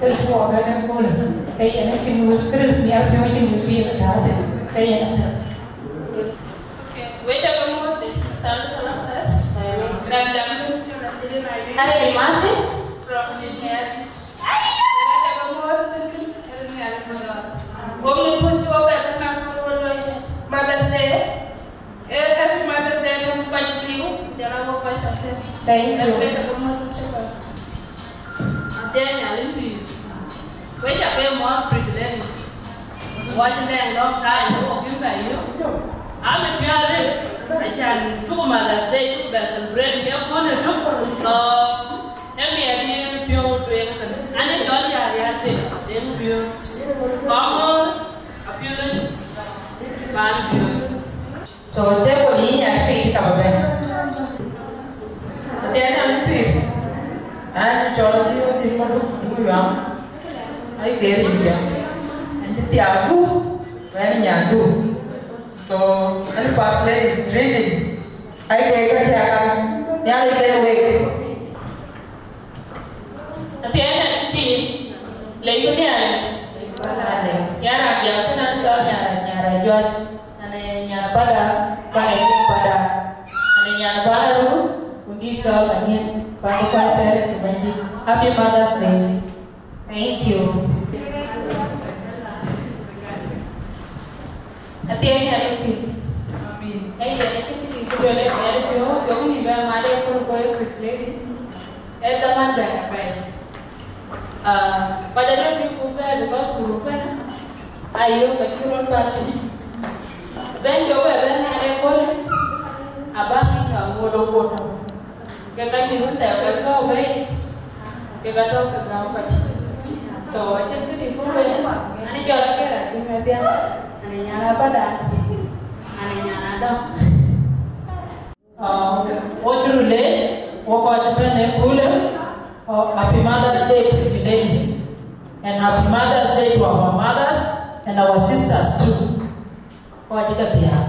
Kërcï wɔ bɛ̈n ë köölë, ke yen ë cïn wël kërëëc nhial piɔ̈ɔ̈c cïn wël bï ë tääu thïn, ke yen ë tɛ̈. Okay, wek ca ke mɔ̈ɔ̈th, this is Sunday Service. Raan jam du, Lady Mercy. From Kishmir. Wek ca ke mɔ̈ɔ̈th, wek ca ke mɔ̈ɔ̈th. Wok në puɔ̈th cï wɔ bɛ̈n, ke na kɔn wɔ looi Mother's Day. Eh, happy Mother's Day to kɔc liu, jɔl a wok kɔc cɔk tënë. Thank you. Happy Mother's Day. Athiɛɛi Nhialic pïïr. Wek ca ke mɔ̈ɔ̈th, Pretty Ladies. Wɔ cï lɛ̈ŋ long time, wok kën bɛ yök. Abï piäät rëët, acan cuk Mother's Day cuk bɛ celebrate ke kun ë tök. Ë miɛt yï piɔ̈u tueŋ kënë. An ë cɔl ya riäk de, de piɔ̈u. Kɔŋ ŋöör, apiöl ë, bän piöl. So, table yï nyan seat ka ba bɛ̈n. Athiɛɛi Nhialic pïïr. An cɔl Adhiu Adhiu Maduk, Aduk Yuaŋ. Ai ke rin jam. An cï thiaak du, wɛn nyan du. So, an first lady is reading. Ai ke ka thiaak, Nhialic ke wek. Athiɛɛi Nhialic pïïr, lec ku Nhialic. Lec ku Nhialic. Yɛn raan diäk cïn an cɔl Nyar, Nyar Ajuac. An ee nyan Pada, Pada ee nyan Pada. An ee nyan Pada Ruu, ku dït cɔl Manyith, ku an ee kɔc tɛ̈ɛ̈r ë Bɛ̈nydït. Happy Mother's Day. Thank you. Athiɛɛi Nhialic pïïr. Amen. Ee yen acïn kë dït bï lueel ë piɛth piɔ̈u, jɔkï nï bɛ mat ë köl kɔc ë Pretty Ladies. Ee dhaman bɛ̈n apɛi. Ah, kɔc alëu bï kur bɛ̈n, bï kɔc kur bɛ̈n. Ayö, ka cï röt bä tïŋ. Bɛ̈n jɔ bɛ bɛ̈n mat ë köl, abä ŋic nɔn ŋuɔt ë ŋuɔt nɔm. Ke ka cï run thɛɛr ke gäu bei, ke ka tɔ̈u ke gäu ka cï. So, acïn kë dït bï lueel, an jɔl a kɛ̈r adï mɛthiäŋ, an nyan abada, an nyan adɔm. Uh, wok cï röt leec, wok kɔc cï bɛ̈n ë köölë, uh, happy Mother's Day, Pretty Ladies. And happy Mother's Day to our mothers and our sisters too. Kɔc cï ke thiaak.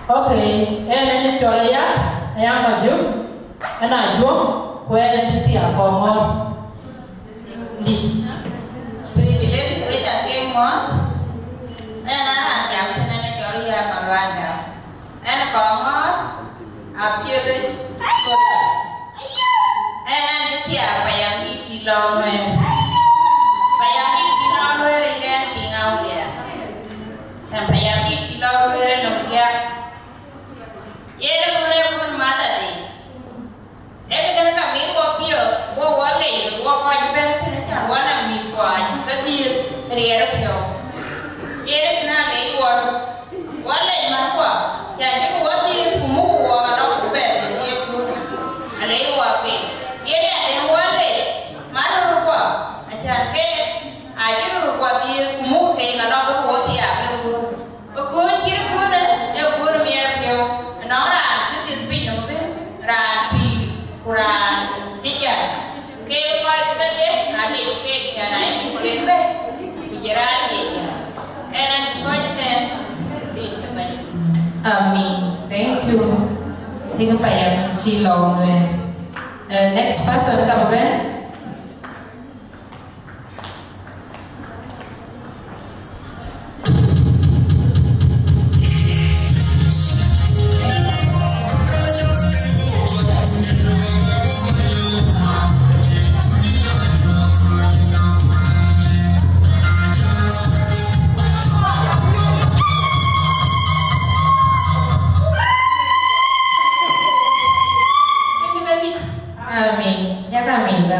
Okay, ɣɛn ë cɔl aya, aya Majuk, ɣɛn Ajuɔŋ, ku ɣɛn ë tëthiak kɔŋ ŋɔ̈ɔ̈r. Dït. Pretty Lady, wek ca ke mɔ̈ɔ̈th. Ɣɛn aa raan jam tënë, ɣɛn ë cɔl ya Maluanda. Ɣɛn kɔŋ ŋɔ̈ɔ̈r, apiöl ë cï. Ɣɛn ë tëthiak payam dït cï lɔ nuɛɛr. Payam dït cï lɔ nuɛɛr ë kɛn piŋ awuya. Ɣɛn payam dït cï lɔ nuɛɛr ë nɔm diäk. Yen ë kun ë kun Mother Day. Ee këdäŋ ka mïth wɔ piɔ̈ɔ̈th, wɔ wɔ lec, wɔ kɔc bɛ̈n tënë, cän wɔ naŋ mïthkua, acuk ke dhil riɛɛr piɔ̈u. Yen ë kënë alec wɔ röt, wɔ lec mäthkua, cän cïk wɔ dhil, ku muk wɔ ka lɔ ku bɛ dhil ye kun. Alec wɔ keek. Yen ya tënë wɔ lec, man rötkua, acän keek, acï rötkua dhil, ku muk keek ka lɔ ku wɔ thiaak ke kun. Ëkööl cït ëköölë, ee ëkööl miɛt piɔ̈u, ënɔɔnë raan cï dhil piny nɔm bï, raan pïïr, ku raan cï jäl. Ke kɔc kedhie aa lec keek, cän aa yï mïthken bɛ̈i, ku jël raan ye jäl. Ɣɛn aa kɔc ëtɛ̈ɛ̈n, pïïr cï bɛ̈ny. Amin. Thank you. Cïk payam cï lɔ nuɛɛr. Eh, next person ka bï bɛ̈n. Amin. Yak amin da.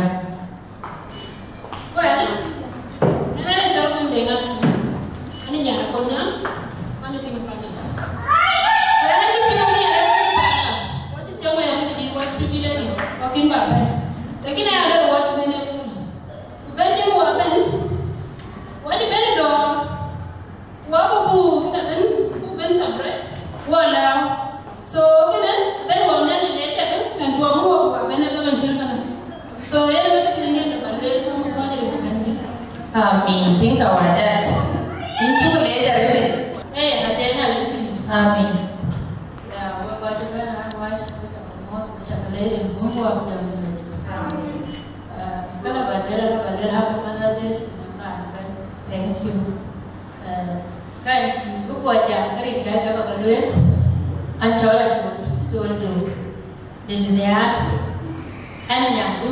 Well, ënë cɔl Wënde Ŋathi, ënë nyan Akonya, ënë tiŋ Panya. Well, ënë cï piɔ̈u miɛt ë bɛ̈n Panya, wɔ cï thiëëk wɔ ya röt dït, wɔ Pretty Ladies, wɔ kën ba bɛ̈n. Lakin aya lɛ̈k wɔ cï bɛ̈n ë köölë. Ku bɛ̈n cïn wɔ bɛ̈n, wɔ cï bɛ̈n ë dɔ̈ɔ̈r. Wɔ bï buk kënë bɛ̈n, buk bɛ̈n celebrate, wɔ lääu. So, kënë bɛ̈n wɔ Nhialic leec adï, tɛ̈n cuɔp wɔ buk bɛ̈n ë bɛ̈n cït kënë. So, yen ë kënë yen ba lueel, ku buk bɛ̈n ë bɛ̈n dï. Amin. Tïŋ ka wä dat. Yïn cuk leec arëët. Ee, na jɛ Nhialic pïïr. Amin. Ya, wek kɔc cï bɛ̈n aa wääc, wek ca ke muɔ̈ɔ̈th, wek ca ke leec rin guöm wɔ bï jam rin. Amin. Ah, kënë ba Ëlä, ba luel happy Mother's Day, na kan bɛ̈n. Thank you. Eh, kan cï bï kuɔc jam, ke rin kɛ̈ɛ̈c ke ba ke lueel, an cɔl Acuɔl, Cuɔl Duk, Dindiniaar, ɛn Nyandu.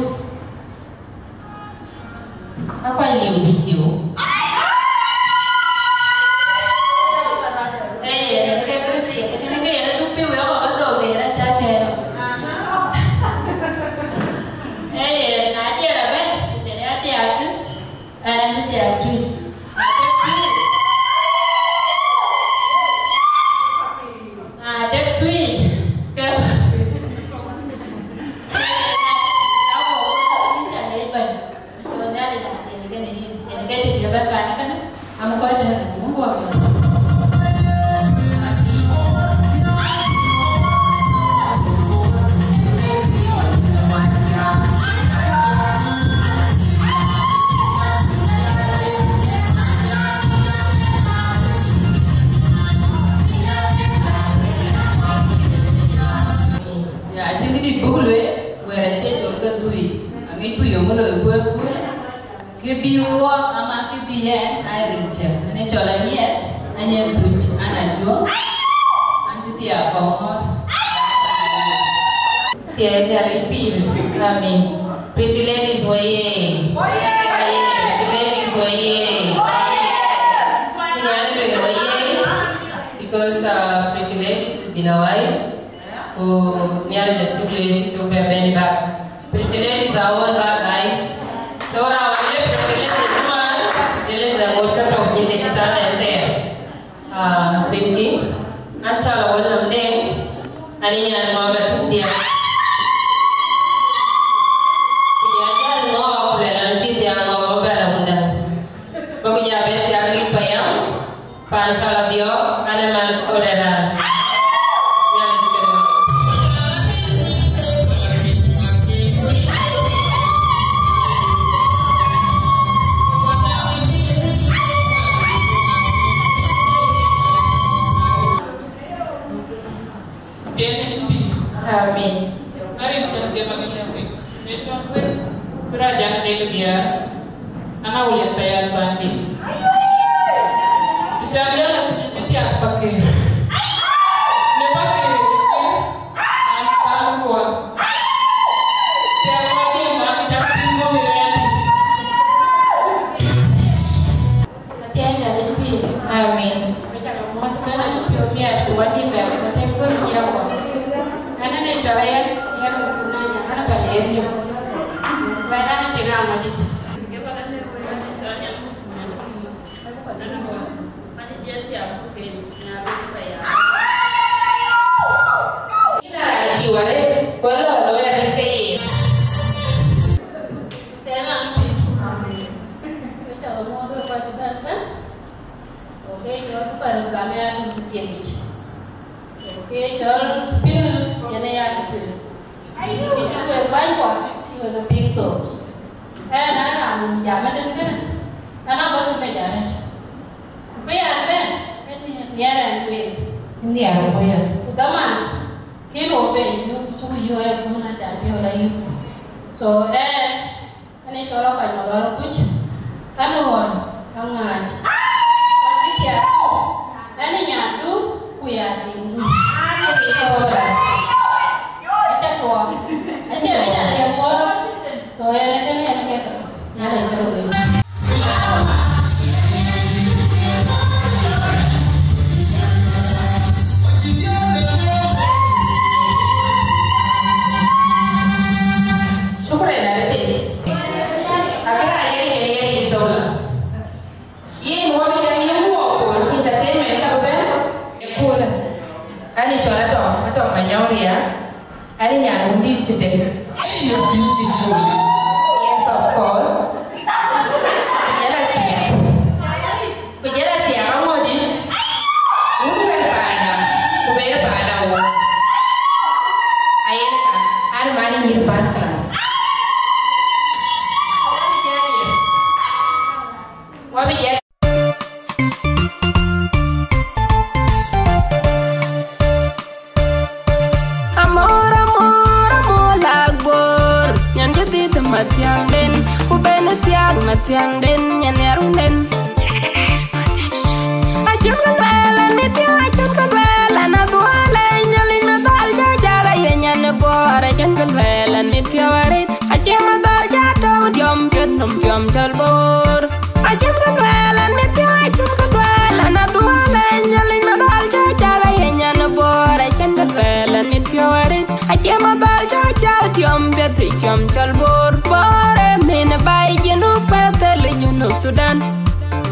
Akuany liu bï ciu. Ee, yen ke kërë thii, yen ke yen du piu, yen kɔk dhok, yen aca tɛ̈ɛ̈n. Ee, yen na jɛl abɛ̈n, ku cïn ya diäk thïn, ɛn cï diäk tui. Na dek tui, na dek tui, ke Ya, acïn kë dït buk lueel, wɛ̈ɛ̈r acie col ke dhuic, aŋic ku yöŋ loi kueer kueer, kë bï wɔ ama kë bï ɛn aa rin cä, ënë cɔl anyiɛth, anyiɛth dhuc, an ajuɔ̈ŋ, an cï thiaak kɔŋ ŋɔ̈ɔ̈th. Thiaak Nhialic pïïr. Amen. Pretty ladies woye! Woye! Pretty ladies woye! Woye! Nhialic lueel woye! Because, uh, pretty ladies has been a while. Ku Nhialic acuk leec cuk bɛ bɛ̈n back. Pretty ladies are all back, guys. So now, pretty ladies, man, pretty ladies are all kind of in the talent there. Ah, rinki, an cɔl Awuɔl Nam Deŋ, an ë nyan Ŋɔɔk Atuk Diɛt. Ku ja jäl Ŋɔɔk, ku lɛn an cï thiaak Ŋɔɔk, bɛ bɛ̈n awunda. Ba ku ja bɛ thiaak rin payam. Pan cɔl Adhiɔ̈k, an ë man kɔ̈u de raan. Nhialic kënë. Amen. Amen. Mari chan ke magi lɛ̈k wek. Në cɔl wën, bï rac jaŋ dek diäär, an, Awuɔl Payam Bandi. Të cän jäl athïn, cï thiaak Pakëër. Në Pakëër, cï an, an kuɔl. Thiaak Pakëër, an, cak piny guɔ̈p ë rɛ̈ɛ̈r. Athiɛɛny Nhialic pïïr. Amen. Wek ca ke muɔ̈th ëbɛ̈n, anï piɔ̈u miɛt, ku wɛ̈t yï bɛ̈n, ku tek kön ë Jehova. Ɛn ënë cɔl ɣɛn, ɣɛn ë Kunanya, an, ë Paliɛɛr yök. Wɛ̈t an, ë cïn aŋɔ̈c yic. Ke ba ke lɛ̈k wek, anï cɔl Nyan Mut Nyan Kuc. An, ë Kuɔl, an, ë Jiɛth Thiaak Pakëër, Nyan Röt Payam. Yïn aa raan cï wär, ku lɔ looi arëët ke yen. Selam. Wek ca ke muɔ̈th wek kɔc cï bɛ̈n ëbɛ̈n. Ku ke cɔl ku ka röt gam ya dun thiëëc. Ku ke cɔl pïïr, yen ë ya dun pïïr. Kë cï wek bäny kuɔ, cï wek ke piŋ thok. Ɛn aa raan jam ëtën kënë, ɛn abɔ̈ tëde arëët. Ku bï ya bɛ̈n, ke nhiɛɛr ɛn wek. Nhiɛɛr ku ya. Ku dhaman, kën wok bɛ yök, cuk yök ë kun acan piɔ̈u la yök. So, ɛn, Ɛn ë cɔl Akuany Malɔl Kuc, an ë ɣɔn aŋääc. Wɛ̈t kë thiaak, ɛn ë nyandu, ku ya tiŋdu. Aca tuɔɔk. Acie, aca liɛm bɔ̈. So, ɛn ë kënë, ɛn ë kek. Nhialic ke röt wek. Shukran, arëët. Akëra yen yen yen yen thok la. Yen wɔ bï jam yen wɔ Kuɔl, entertainment ka bï bɛ̈n. Ë Kuɔl. An ë cɔl Atɔŋ, Atɔŋ Manyɔŋ Riak. An ë nyan wundït cï tek. Are you beautiful? Yes, of course. Ku jël athiak. Ku jël athiak aŋɔ̈ɔ̈dï. Wun bɛ̈n paanda, ku bɛ̈n paanda wun. Ayen ka, an man ë nyïïr first class. Wabï jam. Amor, amor, amor lak Bor, nyan jadid Matiangden, ku ben Thiäŋden nyan ya runden. Acïn kë luɛɛl an mit piɔ̈u, acïn kë luɛɛl an adhuɔ̈l, ë Nhialic ma dhal cä jal, aye nyan ë Bor, acïn kë luɛɛl an mit piɔ̈u arët, acie ma dhal cä tɔ̈u diɔm piɛth nɔm tiɔm cɔl Bor. Acïn kë luɛɛl an mit piɔ̈u, acïn kë luɛɛl an adhuɔ̈l, ë Nhialic ma dhal cä jal, aye nyan ë Bor, acïn kë luɛɛl an mit piɔ̈u arët, acie ma dhal cä jal, tiɔm piɛth tiɔm cɔl Bor. Bor ë min baai Junub, kuɛth thel Junub Sudan.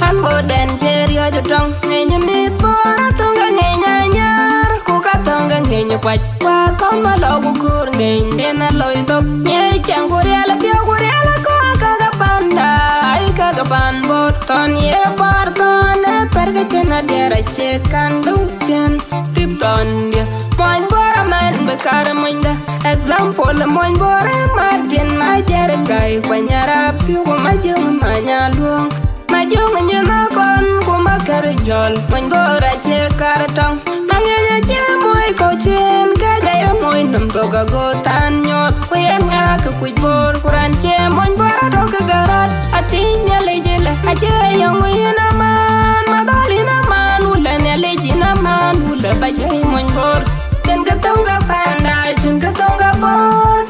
An Bor dɛn cie riɔ̈c ë tɔŋ, ŋeny mïth Bor athöŋ ke ŋeny anyar, ku ka thöŋ ke ŋeny kuac. Wa kɔn ma lɔ ku kuur ŋeny den aloi thok. Ŋeny cɛŋ ku riɛl piɔ̈u ku riɛl akɔ̈k, ka ke panda, ai ka ke pan Bor. Thɔn ye Bor thɔn ë pɛr ke cïn adiɛɛr acie kan du cïn. Tip thɔn dië, muɔny Bor aman bï kar muɔnyda. Example, muɔny Bor ë Martin, ma jɛr gai kuany arap piu ku ma jëŋ ma nya luɔŋ. Ma jɔŋ nyin akɔn ku ma kär jɔl, muɔny Bor acie kär tɔŋ. Ma ŋeny acie moi kɔ̈u cin, kɛc aye moi nɔm thok ago than nyuɔɔth. Ku yen ŋa kë kuc Bor, ku raan cie muɔny Bor atɔ̈ ke gärɔt. Athiëc Nhialic ëlë, acie yɔŋ yïn aman, ma dhal yïn aman, wulë Nhialic yïn aman, wulë ba jai muɔny Bor. Cïn kë thöŋ ke panda, cïn kë thöŋ ke Bor.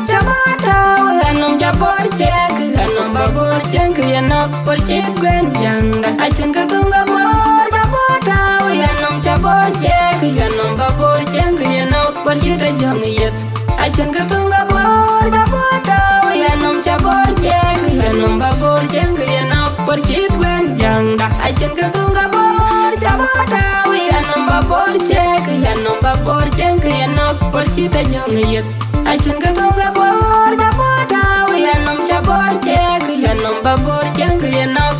Cä bä tääu ɣɛn nɔm, cä Bor ciɛk ɣɛn nɔm, ba Bor cieŋ kë yenɔk, Bor cït guɛn jäŋda. Acïn kë thöŋ ke Bor, cä bä tääu ɣɛn nɔm, cä Bor ciɛk ɣɛn nɔm, ba Bor cieŋ kë yenɔk, Bor cït ajɔŋ yeth. Acïn kë thöŋ ke Bor, cä bä tääu ɣɛn nɔm, cä Bor ciɛk ɣɛn nɔm, ba Bor cieŋ kë yenɔk, Bor cït guɛn jäŋda. Acïn kë thöŋ ke Bor, cä bä tääu ɣɛn nɔm, ba Bor ciɛk ɣɛn nɔm, ba Bor cieŋ kë yenɔk, Bor cït ajɔŋ yeth. Acïn kë thöŋ ke Bor, cä Bor tääu ɣɛn nɔm, cä Bor ciɛk ɣɛn nɔm, ba Bor cieŋ kë yenɔk.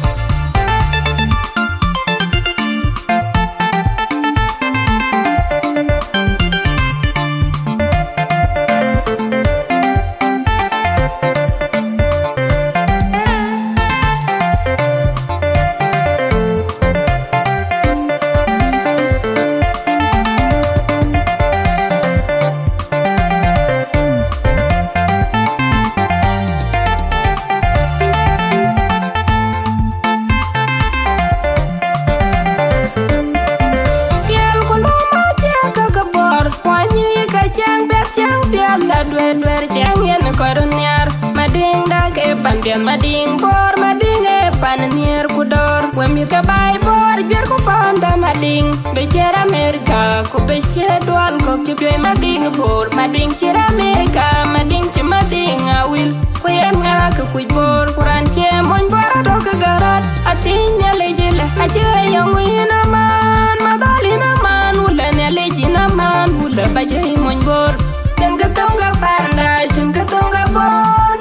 Tiɛɛl ku lom acie ka ke Bor, kuany yï ke cieŋ piɛth, cieŋ piɛth la dueer, dueer cieŋ yen kɔr nhiaar. Madiŋda ke pan piɛth, Madiŋ Bor, Madiŋ ee pan nhiaar ku dɔ̈ɔ̈r. We mïth ke baai Bor, juër ku panda Madiŋ, bï ciɛ̈t Amerika, ku bï ciɛ̈t dual kɔ̈k cï piööc Madiŋ Bor, Madiŋ cït Amerika, Madiŋ cï Madiŋ awil. Ku yen ŋa kë kuc Bor, ku raan cie muɔny Bor atɔ̈ ke gärɔt. Athiëc Nhialic ëlë, acie yɔŋ yïn aman, ma dhal yïn aman, wulë Nhialic yïn aman, wulë ba jai muɔny Bor. Cïn kë thöŋ ke panda, cïn kë thöŋ ke Bor.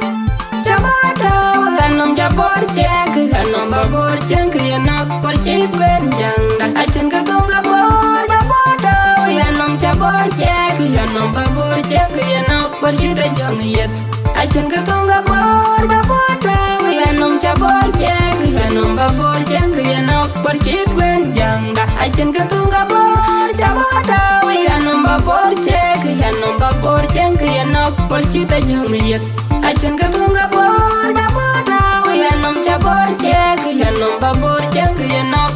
Cä bä tääu ɣɛn nɔm, cä Bor ciɛk ɣɛn nɔm, ba Bor cieŋ kë yenɔk, Bor cït guɛn jäŋda. Acïn kë thöŋ ke Bor, cä bä tääu ɣɛn nɔm, cä Bor ciɛk ɣɛn nɔm, ba Bor cieŋ kë yenɔk, Bor cït ajɔŋ yeth. Acïn kë thöŋ ke Bor, cä bä tääu ɣɛn nɔm, cä Bor ciɛk ɣɛn nɔm, ba Bor cieŋ kë yenɔk, Bor cït guɛn jäŋda. Acïn kë thöŋ ke Bor, cä bä tääu ɣɛn nɔm, ba Bor ciɛk ɣɛn nɔm, ba Bor cieŋ kë yenɔk, Bor cït ajɔŋ yeth. Acïn kë thöŋ ke Bor, cä bä tääu ɣɛn nɔm, cä Bor ciɛk ɣɛn nɔm, ba Bor cieŋ kë yenɔk.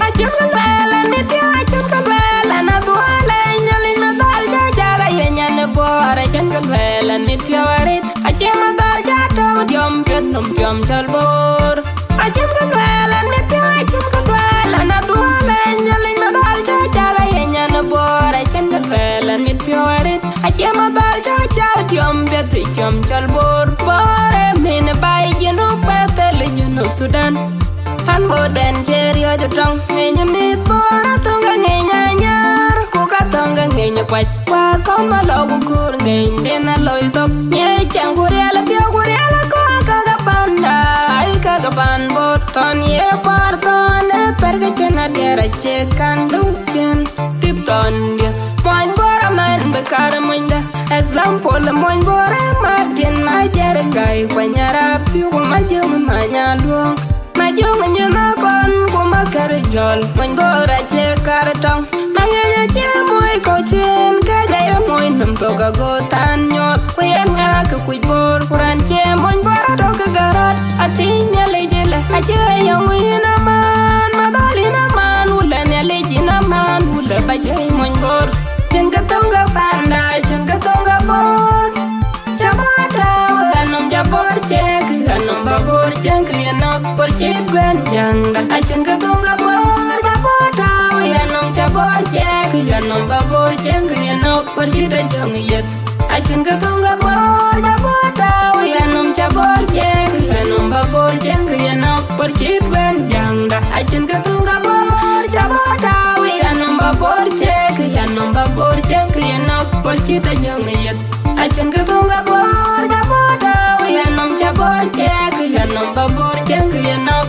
Acïn kë luɛɛl an mit piɔ̈u, acïn kë luɛɛl an adhuɔ̈l, ë Nhialic ma dhal cä jal, aye nyan ë Bor. Acïn kë luɛɛl an mit piɔ̈u arët, acie ma dhal cä tɔ̈u diɔm piɛth nɔm tiɔm cɔl Bor. Acïn kë luɛɛl an mit piɔ̈u, acïn kë luɛɛl an adhuɔ̈l, ë Nhialic ma dhal cä jal, aye nyan ë Bor. Acïn kë luɛɛl an mit piɔ̈u arët, acie ma dhal cä jal, tiɔm piɛth tiɔm cɔl Bor. Bor ë min baai Junub, kuɛth thel Junub Sudan. An Bor dɛn cie riɔ̈c ë tɔŋ, ŋeny mïth Bor athöŋ ke ŋeny anyar, ku ka thöŋ ke ŋeny kuac. Wa kɔn ma lɔ ku kuur ŋeny den aloi thok. Ŋeny cɛŋ ku riɛl piɔ̈u ku riɛl akɔ̈k, ka ke panda, ai ka ke pan Bor. Thɔn ye Bor thɔn ë pɛr ke cïn adiɛɛr acie kan du cin. Tip thɔn dië, muɔny Bor aman bï kar muɔnyda. Example, muɔny Bor ë Martin, ma jɛr gai kuany arap piu ku ma jëŋ ma nya luɔŋ. Ma jɔŋ nyin akɔn ku ma kär jɔl, muɔny Bor acie kär tɔŋ. Ma ŋeny acie moi kɔ̈u cin, kɛc aye moi nɔm thok ago than nyuɔɔth. Ku yen Kuc Bor, ku raan cie mony Bor atɔ̈ ke gärɔt. Athiëc Nhialic ëlë, acie yɔŋ yïn aman, madhal yïn aman, wulë Nhialic yïn aman, wulë ba cie mony Bor. Cïn kë thöŋ ke panda, cïn kë thöŋ ke Bor. Ca Bor tääu ë ɣanɔm, ca Bor cieŋ kë ɣanɔm, ba Bor cieŋ kë yenɔk, Bor cït bɛ̈n jäŋda. Acïn kë thöŋ ke Bor, ca Bor tääu ë ɣanɔm, ca Bor cieŋ kë ɣanɔm, ba Bor cieŋ kë yenɔk, Bor cït ajäŋ yeth. Acïn kë thöŋ ke Bor, ca Bor tääu ë ɣanɔm, ca Bor cieŋ kë ɣanɔm, ba Bor cieŋ kë yenɔk, Bor cït bɛ̈n jäŋda. Acïn kë thöŋ ke Bor, ca Bor tääu ë ɣanɔm, ba Bor cieŋ kë ɣanɔm, ba Bor cieŋ kë yenɔk, Bor cït ajäŋ yeth. Acïn kë thöŋ ke Bor, ca Bor tääu ë ɣanɔm, ca Bor cieŋ kë ɣanɔm, ba Bor cieŋ kë yenɔk.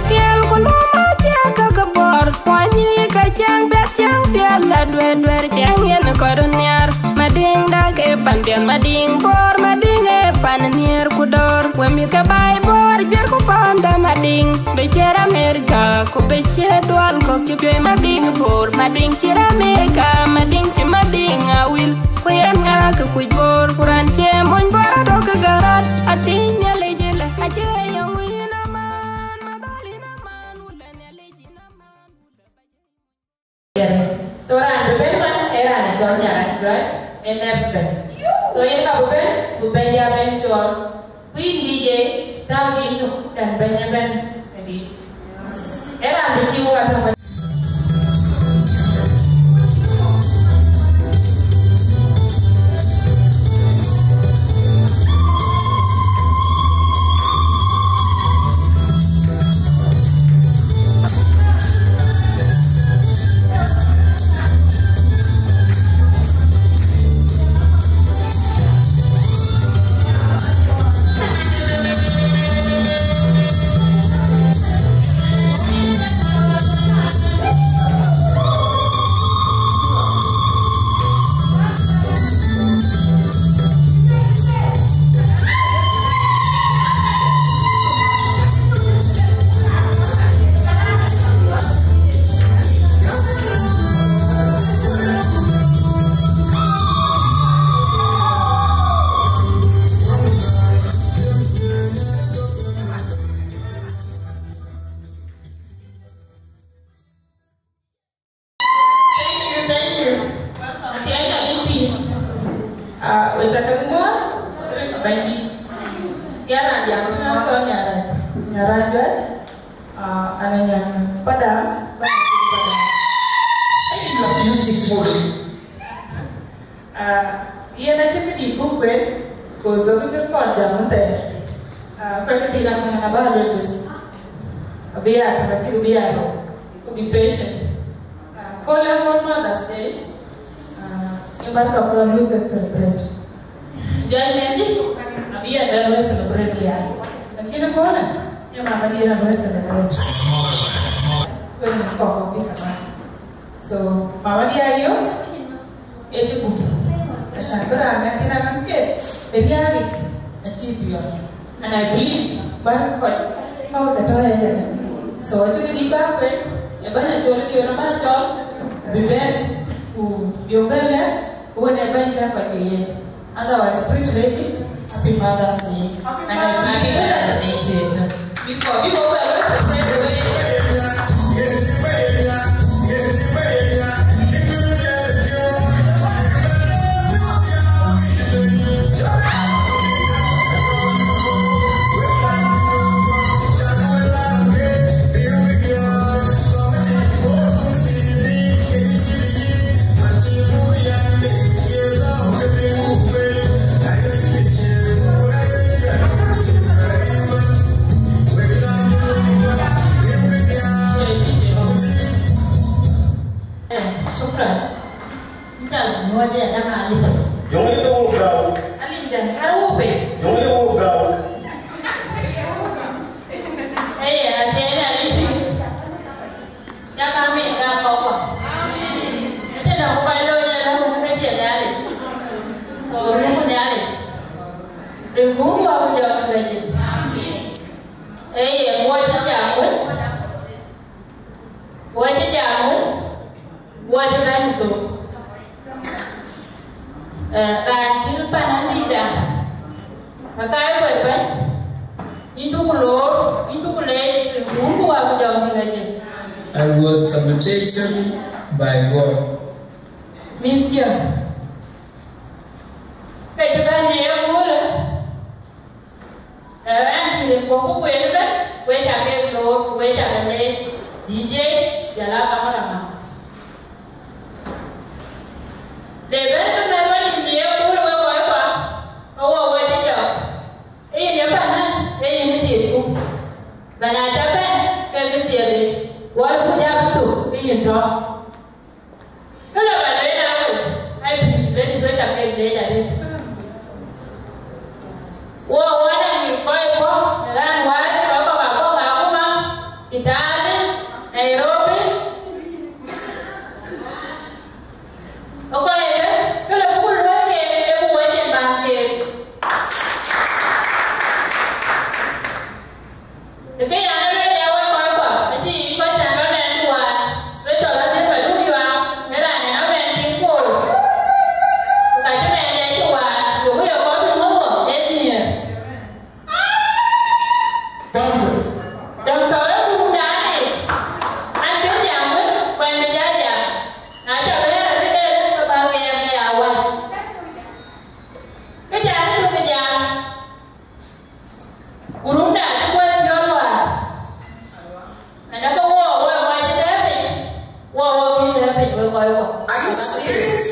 Tiɛɛl ku lum acie ke ke Bor, kuany yï ke cäŋ piɛth cäŋ piɛth la duɛ̈r duɛ̈r cäŋ yen kɔr nhiaar. Madiŋ dak ë pan piɛth, Madiŋ Bor, Madiŋ ë pan nhiaar ku dɔ̈ɔ̈r. We mïth ke baai Bor, juër ku panda Madiŋ, bï ciɛ̈r Amerika, ku bï ciɛ̈r dual kɔ̈k cï piööc Madiŋ Bor, Madiŋ cï Amerika, Madiŋ cï Madiŋ Awil. Ku yen ŋa kë kuc Bor, ku raan cie mony Bor atɔ̈ ke gärɔt. Athiëc Nhialic ëlë, acie yɔŋ yïn aman, madhal yïn aman, wulë Nhialic yïn aman, wulë ba cie. So raan bï bɛ̈n man, ee raan ë cɔl Nyarany Juac, ee nɛ̈p bɛ̈n. So yen ka bï bɛ̈n, bï bɛ̈n ya bɛ̈n cɔl. Ku yïn D J, tääu dït tök, kan bɛ̈n ya bɛ̈n ë dït. Ee raan bï cïï wok atɔ̈. Thank you, thank you. Welcome. Thank you, D P. Ah, we cakap semua, bandit. Tiara dia, macam apa Tiara? Tiara juga. Ah, anak yang pada, pada, pada. You are beautiful. Ah, yen acï këdït buk kueen, ku dhok cï kɔn jam ëthɛɛr. Ah, kuɛ̈n këdït raan ŋɛn abä lueel bes. Abï ya tök, acïk bï ya rou. Ku be patient. Ah, kööl ë kööl Mother's Day. Ah, ë bä thok bä luel ke celebrate. Jɔl nɛn dï, abï ya bɛ luel celebrate bï ya. Lakini köölë, ë mama diɛ̈ na luel celebrate. Kuën kɔ̈k bï kaman. So, mama diɛ̈ ayö, ë cï gup. Acan bï raan ŋɛk thïn anɔŋ kek, ë riääk yic, acï piɔ̈ɔ̈th. And I believe, bän kɔc, kɔ̈k ke tɔ̈ ë yen. So, acï këdï bä kuën, ë bäny acol diɛ̈ yen abä cɔl, bï bɛ̈n, ku bï bɛ̈n lɛ̈k, ku wën ë bäny ka kɔc ke yen. Otherwise, pretty ladies, happy Mother's Day. Happy Mother's Day to you too. Because you were well rest. Wɔ de däŋ alip. Yöŋ de wok gäu. Alip de, ara wok piny. Yöŋ de wok gäu. Ee, atiɛɛn alip. Cak amin, gam kɔ̈k kɔ̈k. Ëtënë ku kɔc looi ëlë, wun ke cïn Nhialic. Ku run ku Nhialic. Rin ku wun wä ku jɔ ku bɛ jin. Ee, ye wɔ cï jam wën. Wɔ cï jam wën. Wɔ cï bɛ̈n thok. Eh, raan cït pan Andiida, ka kaai kuɛth bɛ̈ny, yïn cuk loor, yïn cuk leec, rin ku wun ku wä ku jɔ mïth acin. I was temptation by God. Mïthkiɛ̈. Ke cï bɛ̈n në ye köölë, Ee, ɛn cï rin kɔ̈k ku kueen ëbɛ̈n, wek ca ke loor, wek ca ke leec, D J, jɔl aa kameraman. Le bɛ̈n ke bɛ̈n wɔ nïm në ye kööl wek kɔc kua, ke wɔ wɔ cï jɔk. Ee yïn ye pan ɣɛn, ee yïn ë tiitku. Bɛ̈n aa ca bɛ̈n, ke kë thiëëric, wɔ ku ja bï thuk, ke yïn tɔ̈. Kë lɔ bä lueel aa wek, ai, British ladies, wek ca ke leec arëët. Wo, wo däŋ ŋic kɔc bɔ̈ në raan wääc, kɔc kɔ̈k abɔ̈ ŋa akuma, Kitale, Nairobi. Ë kɔc ëbɛ̈n, kë lɔ buk lueel keek, ee ku wɔ cin bäny keek. Ë ke yɛn ë lueel ya wek kɔc kua, acï yic kɔc cän bä mɛɛn cï waan, special adhil bä duk yuaam, ë raan ë na mɛɛn tiŋ koor. Ku ka cï mɛɛn dɛ cï waan, yökë ye kɔc bï nyuɔ̈th wɔ ë nhiëër. Dɔm tɔ̈ ë bukdan yic, an, cïn jam wën, ku ɛn bï jal jam. Na cä bɛ̈ɛ̈r adhil ëlë, ke bä ŋɛɛr në ya wac. Kë cä röt thök ë jam. Ku rumda acï kuɛth thiɔ̈ɔ̈r wäär. Ënë ke wɔ, wɔ, wɔ cï dɛ̈ɛ̈r piny, wɔ, wɔ kïn dɛ̈ɛ̈r piny, wek kɔc wɔ. Are you serious?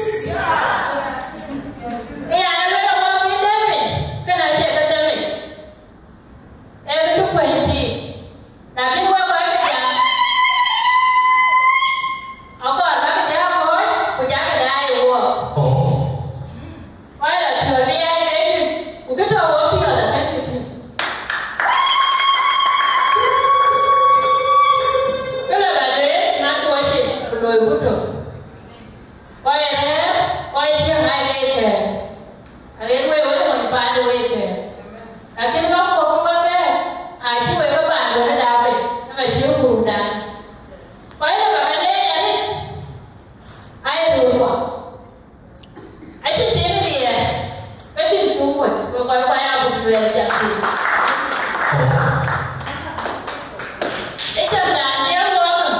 Ke yan ë lueel wɔ kïn dɛ̈ɛ̈r piny, kënë acie ke dɛ̈ɛ̈r piny. Ee kë cï kuɛny tïït. Lakin wek kɔc ke jam, akɔɔr bäk jam kɔc, ku jakï daai wɔ. Kɔc la piɔ̈ɔ̈th bï yai ke yïn, ku kë tɔ̈ wɔ piɔ̈ɔ̈th akën kë tïŋ. Kë lɔ bä lueel, man tuɔɔc cin, ku loi ku tök. Kɔc ë rɛ̈ɛ̈r, kɔc ë ciëŋ aa ke kɛ̈ɛ̈r. Aɣet wek wek mony paandu wek kɛ̈ɛ̈r. Lakin kɔc kɔ̈k ke wek kɛ̈ɛ̈r, acï wek ke paandu në daap piny, ke ka cï kuurdan. Kɔc lɔ bä ke leec arëët, aa ye röörkua. Acïn tiŋ riɛɛr, ke cïn cuŋ moc, wek kɔc kua ya buk luɛɛl jam piny. Ë cäŋ raan diɛɛr luɔɔk nɔm,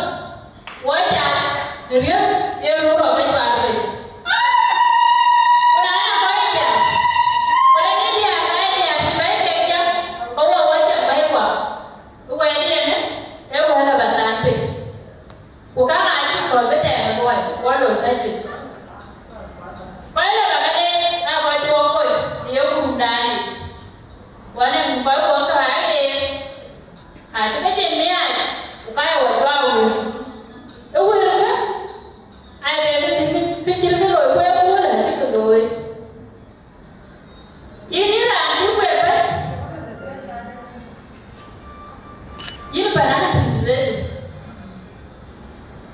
wɔ cak në riëëu ë röör rɔt ke cuaar piny. Ku na nɔŋ kɔc ë jam, ku le në diäär ka ë diäär cï bɛ̈i kek jam, ke wɔ wɔ cak bɛ̈i wɔ. Ë wɛ̈ɛ̈t yen ë wɛ̈ɛ̈t lɔ bä than piny. Ku käŋ aa cïk kɔ̈th bï tɛɛm ë luɔi, wɔ loi ka juëc. Kɔc lɔ bä ke leec, na kɔc wɔ kony në ye kuurdan yic. Wɔ nɛn kɔc wɔ tɔ̈ aa leec. Acï ke cïn miaac, ku ka ye wɔ juak wël. Ë wëlkë, aa ke kë cït kë, kë cït kë loi ku ë kööl acï ke looi. Yïn, yïn raan cï wek bɛ̈n, yïn bä naŋ translate.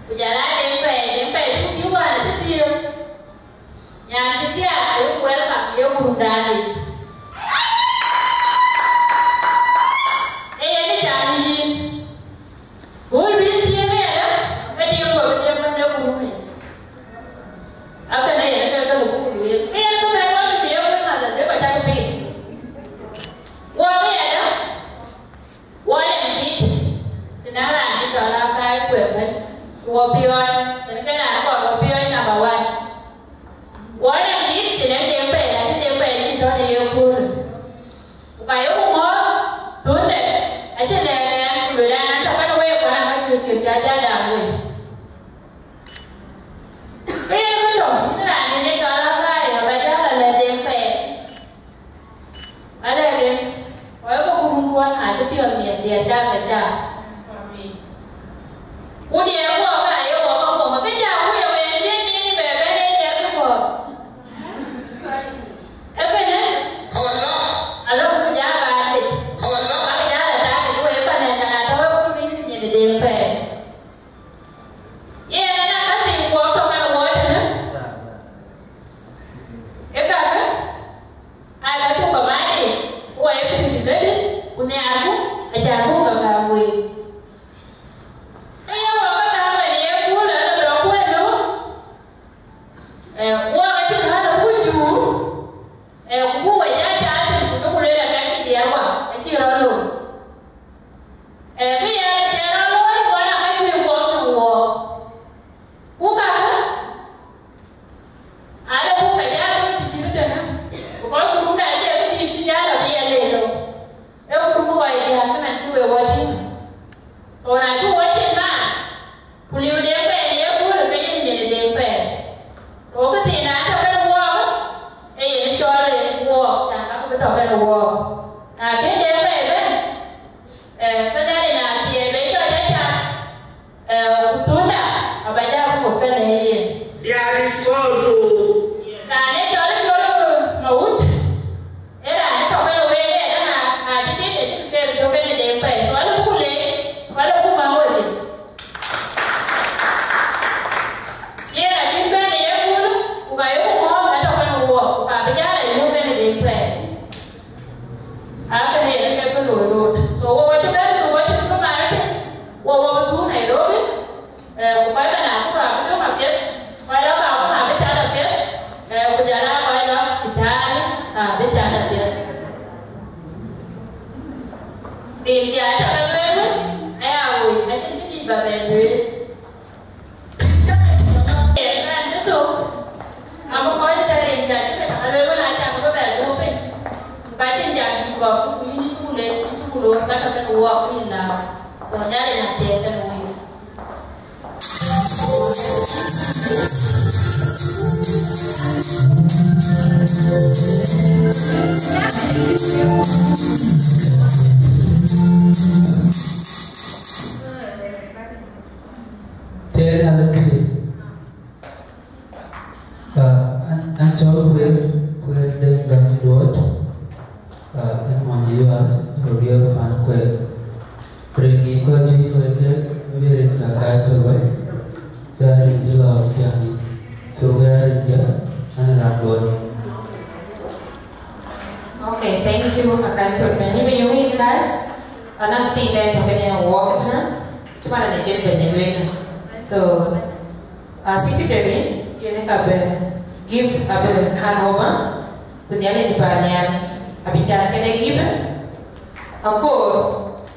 Ku jɔl aa Deŋ Pɛɛi, Deŋ Pɛɛi cuk dït wään acï thiëëk. Nyan cï thiaak, ee welcome, ye kuurdan yic. Ee yen ë cam yïn. Kööl bï thiëëk ëyadä, ke diëk kɔ̈k bï dhiëk bɛ̈n ë kuur yic. Akënë yen ke ke lëu buk lueel. Ke yen ke bɛ̈n ɣɔn bï ye wek Mother's Day kɔc cak piŋ. Wɔ ëyadä, wɔ ë dït, të na raan cï jɔl aa kaai kuɛth bɛ̈n, wɔ piɔ̈ɔ̈c, yen ke raan kɔn wɔ piɔ̈ɔ̈c number one. Wɔ ë dït, të na Deŋ Pɛɛi, acï Deŋ Pɛɛi cï tɔ̈ në ye köölë. Ku ka yeku ŋɔ̈ɔ̈th thöndɛ, acï lɛ̈k ɛn, ku lueel ɛn, an, tɔ̈ kɛn week, ku an, an, ka juëc kek ca jal dam wei. Ke yen kë tɔ̈, yïn raan yen ë jɔl aa kaai, aba jal alɛ̈k Deŋ Pɛɛi. Alɛ̈k en, kɔc ke kuurduɔn acï piɔ̈ɔ̈th miɛt diɛt cak ke cak. Ku diɛt wɔ ka ye wɔ ke mɔ̈m, ke cak ku ye wen cïn dït bɛ bɛ̈n ë diɛt ke kɔ̈th. Ë lueel. Ë, raan cï thök, abï kɔc tɛ̈ rin jal cï ke tɔ̈, alueel wën, aca bï ke bɛ thök piny. Ku ka cïn jal bï gɔ̈k, ku yïn cukul, cukul loor, ka tɔ̈ ke wɔɔk yïn lääu. So, Nhialic athiɛɛi kenë wek. Tëë Nhialic pïïr. Ah, an, an cɔl Kuer, Kuer Deŋ Gam Duɔt. Ah, en mɔny Yuar, röt riɔ̈ɔ̈k pan Kuer. Rin ŋic kɔc juëc wek ke, wek rin ka kai Kuer wei. Ka rin bï lɔ piaŋ yic. So, wek rin ke, an raan duɔt. Okay, thank you, Akai Kuer. Bɛ̈ny bï yöŋ yïn kääc, anɔŋ piny dɛn tɔ̈ kënë wɔɔk tënë, cï man ade jël bɛ̈ny lueel. So, a secretary, yen ka bï gift abï hand over, ku Nhialic bï nhial, abï cath kënë gift, akoor,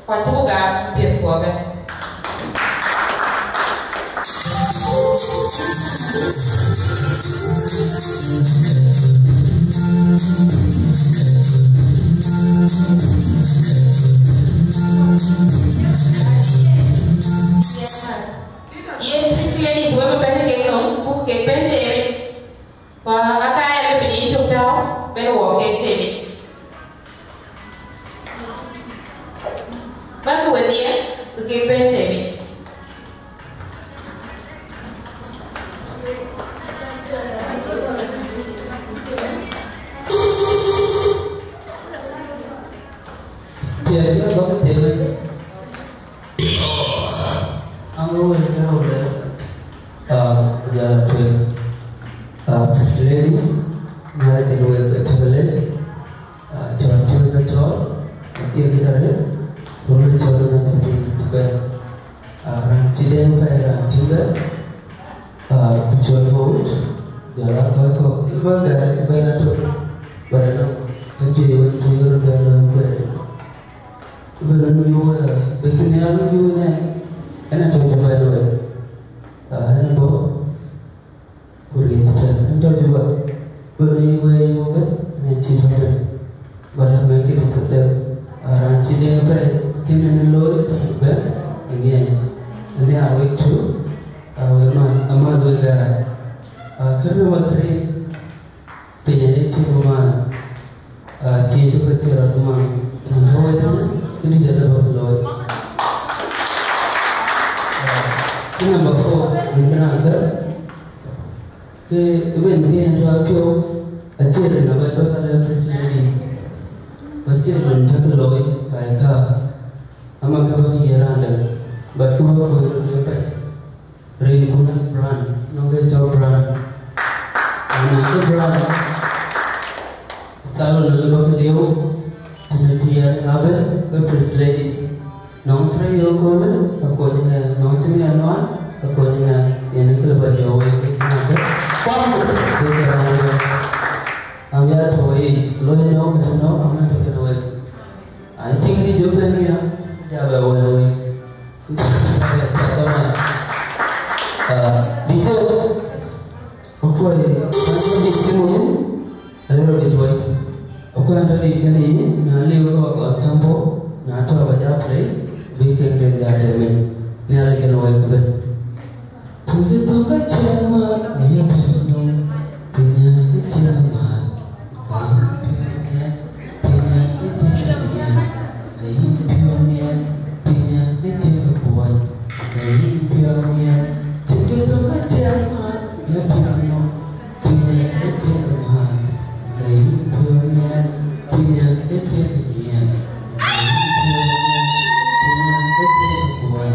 ku acuk gam piɛth kuɔ bɛ̈n. Yen Pretty Ladies wek bɛ̈n kek nɔm, buk kek bɛ̈n teer. Ku aka ya lëu bï yï tök tääu, bɛ̈n wɔ kek temic. Bäkï wedhie, bï kek bɛ̈n temic. Tiɛɛl bï bäkï temic. Aŋö wël ke rou lɛ̈k, ah, ku jɔl a tueŋ. Ah, Pretty Ladies, Nhialic kën wek ke cäk lec, ah, cɔl cï wek ke cɔɔl, athiek yic arëët, ku röt cɔl wek ke pïïr cï bɛ̈n. Ah, raan cï deŋ pɛ̈i raan cï bɛ̈n, ah, ku cɔl Mawut, jɔl a kɔc kɔ̈k, bï bä gɛ̈ɛ̈r cï bɛ̈n atök, bä dɛ nɔm, ke juëc wën cï röt bɛ̈n lɔ kuɛɛr. Bï röt nyuɔɔth, bï kë nhial nyuɔɔth nɛn, ɛn atɔ̈ cï bɛ̈n wek. Ah, ɛn bɔ̈, ku riëëc tɛ̈n, ɛn tɔ̈ cï bɛ̈n. Bï röt nyuɔɔth wek ëbɛ̈n, ɛn cï tɔ̈ tɛ̈n. Bä rɛ̈m mɛ̈c kï dɔ̈k thek. Ah, raan cï deŋ pɛ̈i, kën ɛn looi, tɔ̈ cï bɛ̈n, ë ŋiɛc. Ë nhiaar wek too, ah, wek man, amäth wek gɛ̈ɛ̈r. Ah, kë number three, Piny aye cïk man, ah, cï cï ke cï rɔt man, na tɔ̈ wek tënë, këdï jɔt ë bɔ̈ looi. Ah, kë number four, rin kënë agär, ke ëbɛ̈n ke yen tɔ̈ apiɔ̈u, acie rin abä tɔ̈ ka lɛ̈k Pretty Ladies, ku acie rin tɔ̈ ke looi, ka ye ka, ama ke bä ke ye raan dɛ̈, but ke bä kuöc röt ë pɛc. Rin kun brand, nɔŋ ke cɔl brand. Ana ke brand. Salon le bä ke liu, tënë tiɛɛl abë, ke Pretty Ladies. Nɔŋ cï rɔt yök köölë, ke kony ënë, nɔŋ cï ŋɛn nuan, ke kony ënë, yen kë le bä jɔ wek, ke kën abë. Kuam, ke ke raan wek. Am ya tɔ̈ wei, loi nɔm, ke nɔm, am na tɔ̈ ke wei. Ai, tiŋ dï jɔ bɛ̈n ya, ja bɛ wei wei. Ah, D J, akuɔi, akuɔi dït cï ŋuin, alëu dït wei. Akuɔi tɔ̈ dït kënë yï, na liu kɔ̈k kɔ̈k sample, na tɔ̈ bä ja play, bï kek ben ja dɛ̈m mec. Nhialic kën wei ku bɛ̈n. Tënde thok acie mat, ye piny nɔm, piny acie mat, ka yïn piɔ̈u miɛt, piny acie miɛt, ka yïn piɔ̈u miɛt, piny acie kuɔny, ka yïn piɔ̈u miɛt. Tënde thok acie mat, ye piny nɔm, piny acie mat, ka yïn piɔ̈u miɛt, piny acie miɛt, ka yïn piɔ̈u miɛt, piny acie kuɔny.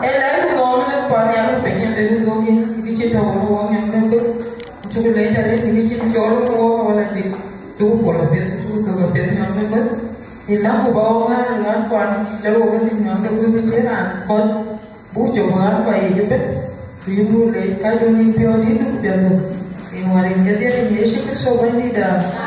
Ëlë, ku dhɔ̈ɔ̈m në kuan nhial piny ë bɛ̈n dhuk yïn, kë cï tɔ̈u në wok nyɔŋ de Kuoth, ku cuk leec arëët në kë cïn cɔl në wok wala dït, cuk pol apiɛth, cuk thök apiɛth nyɔŋ de Kuoth. Ëlë, ku ba wok ŋäär ë ŋäär kuan, lë wok ë nyɔŋ de Kuoth bï cïn raan kɔ̈th, buk cök ŋäär kua yic ëbɛ̈n, ku yïn buk leec kacdun yïn piɔ̈u dït ku piɛth. Ë ŋuan rin kedhie rin Yecu Kërtho Bɛ̈nydït.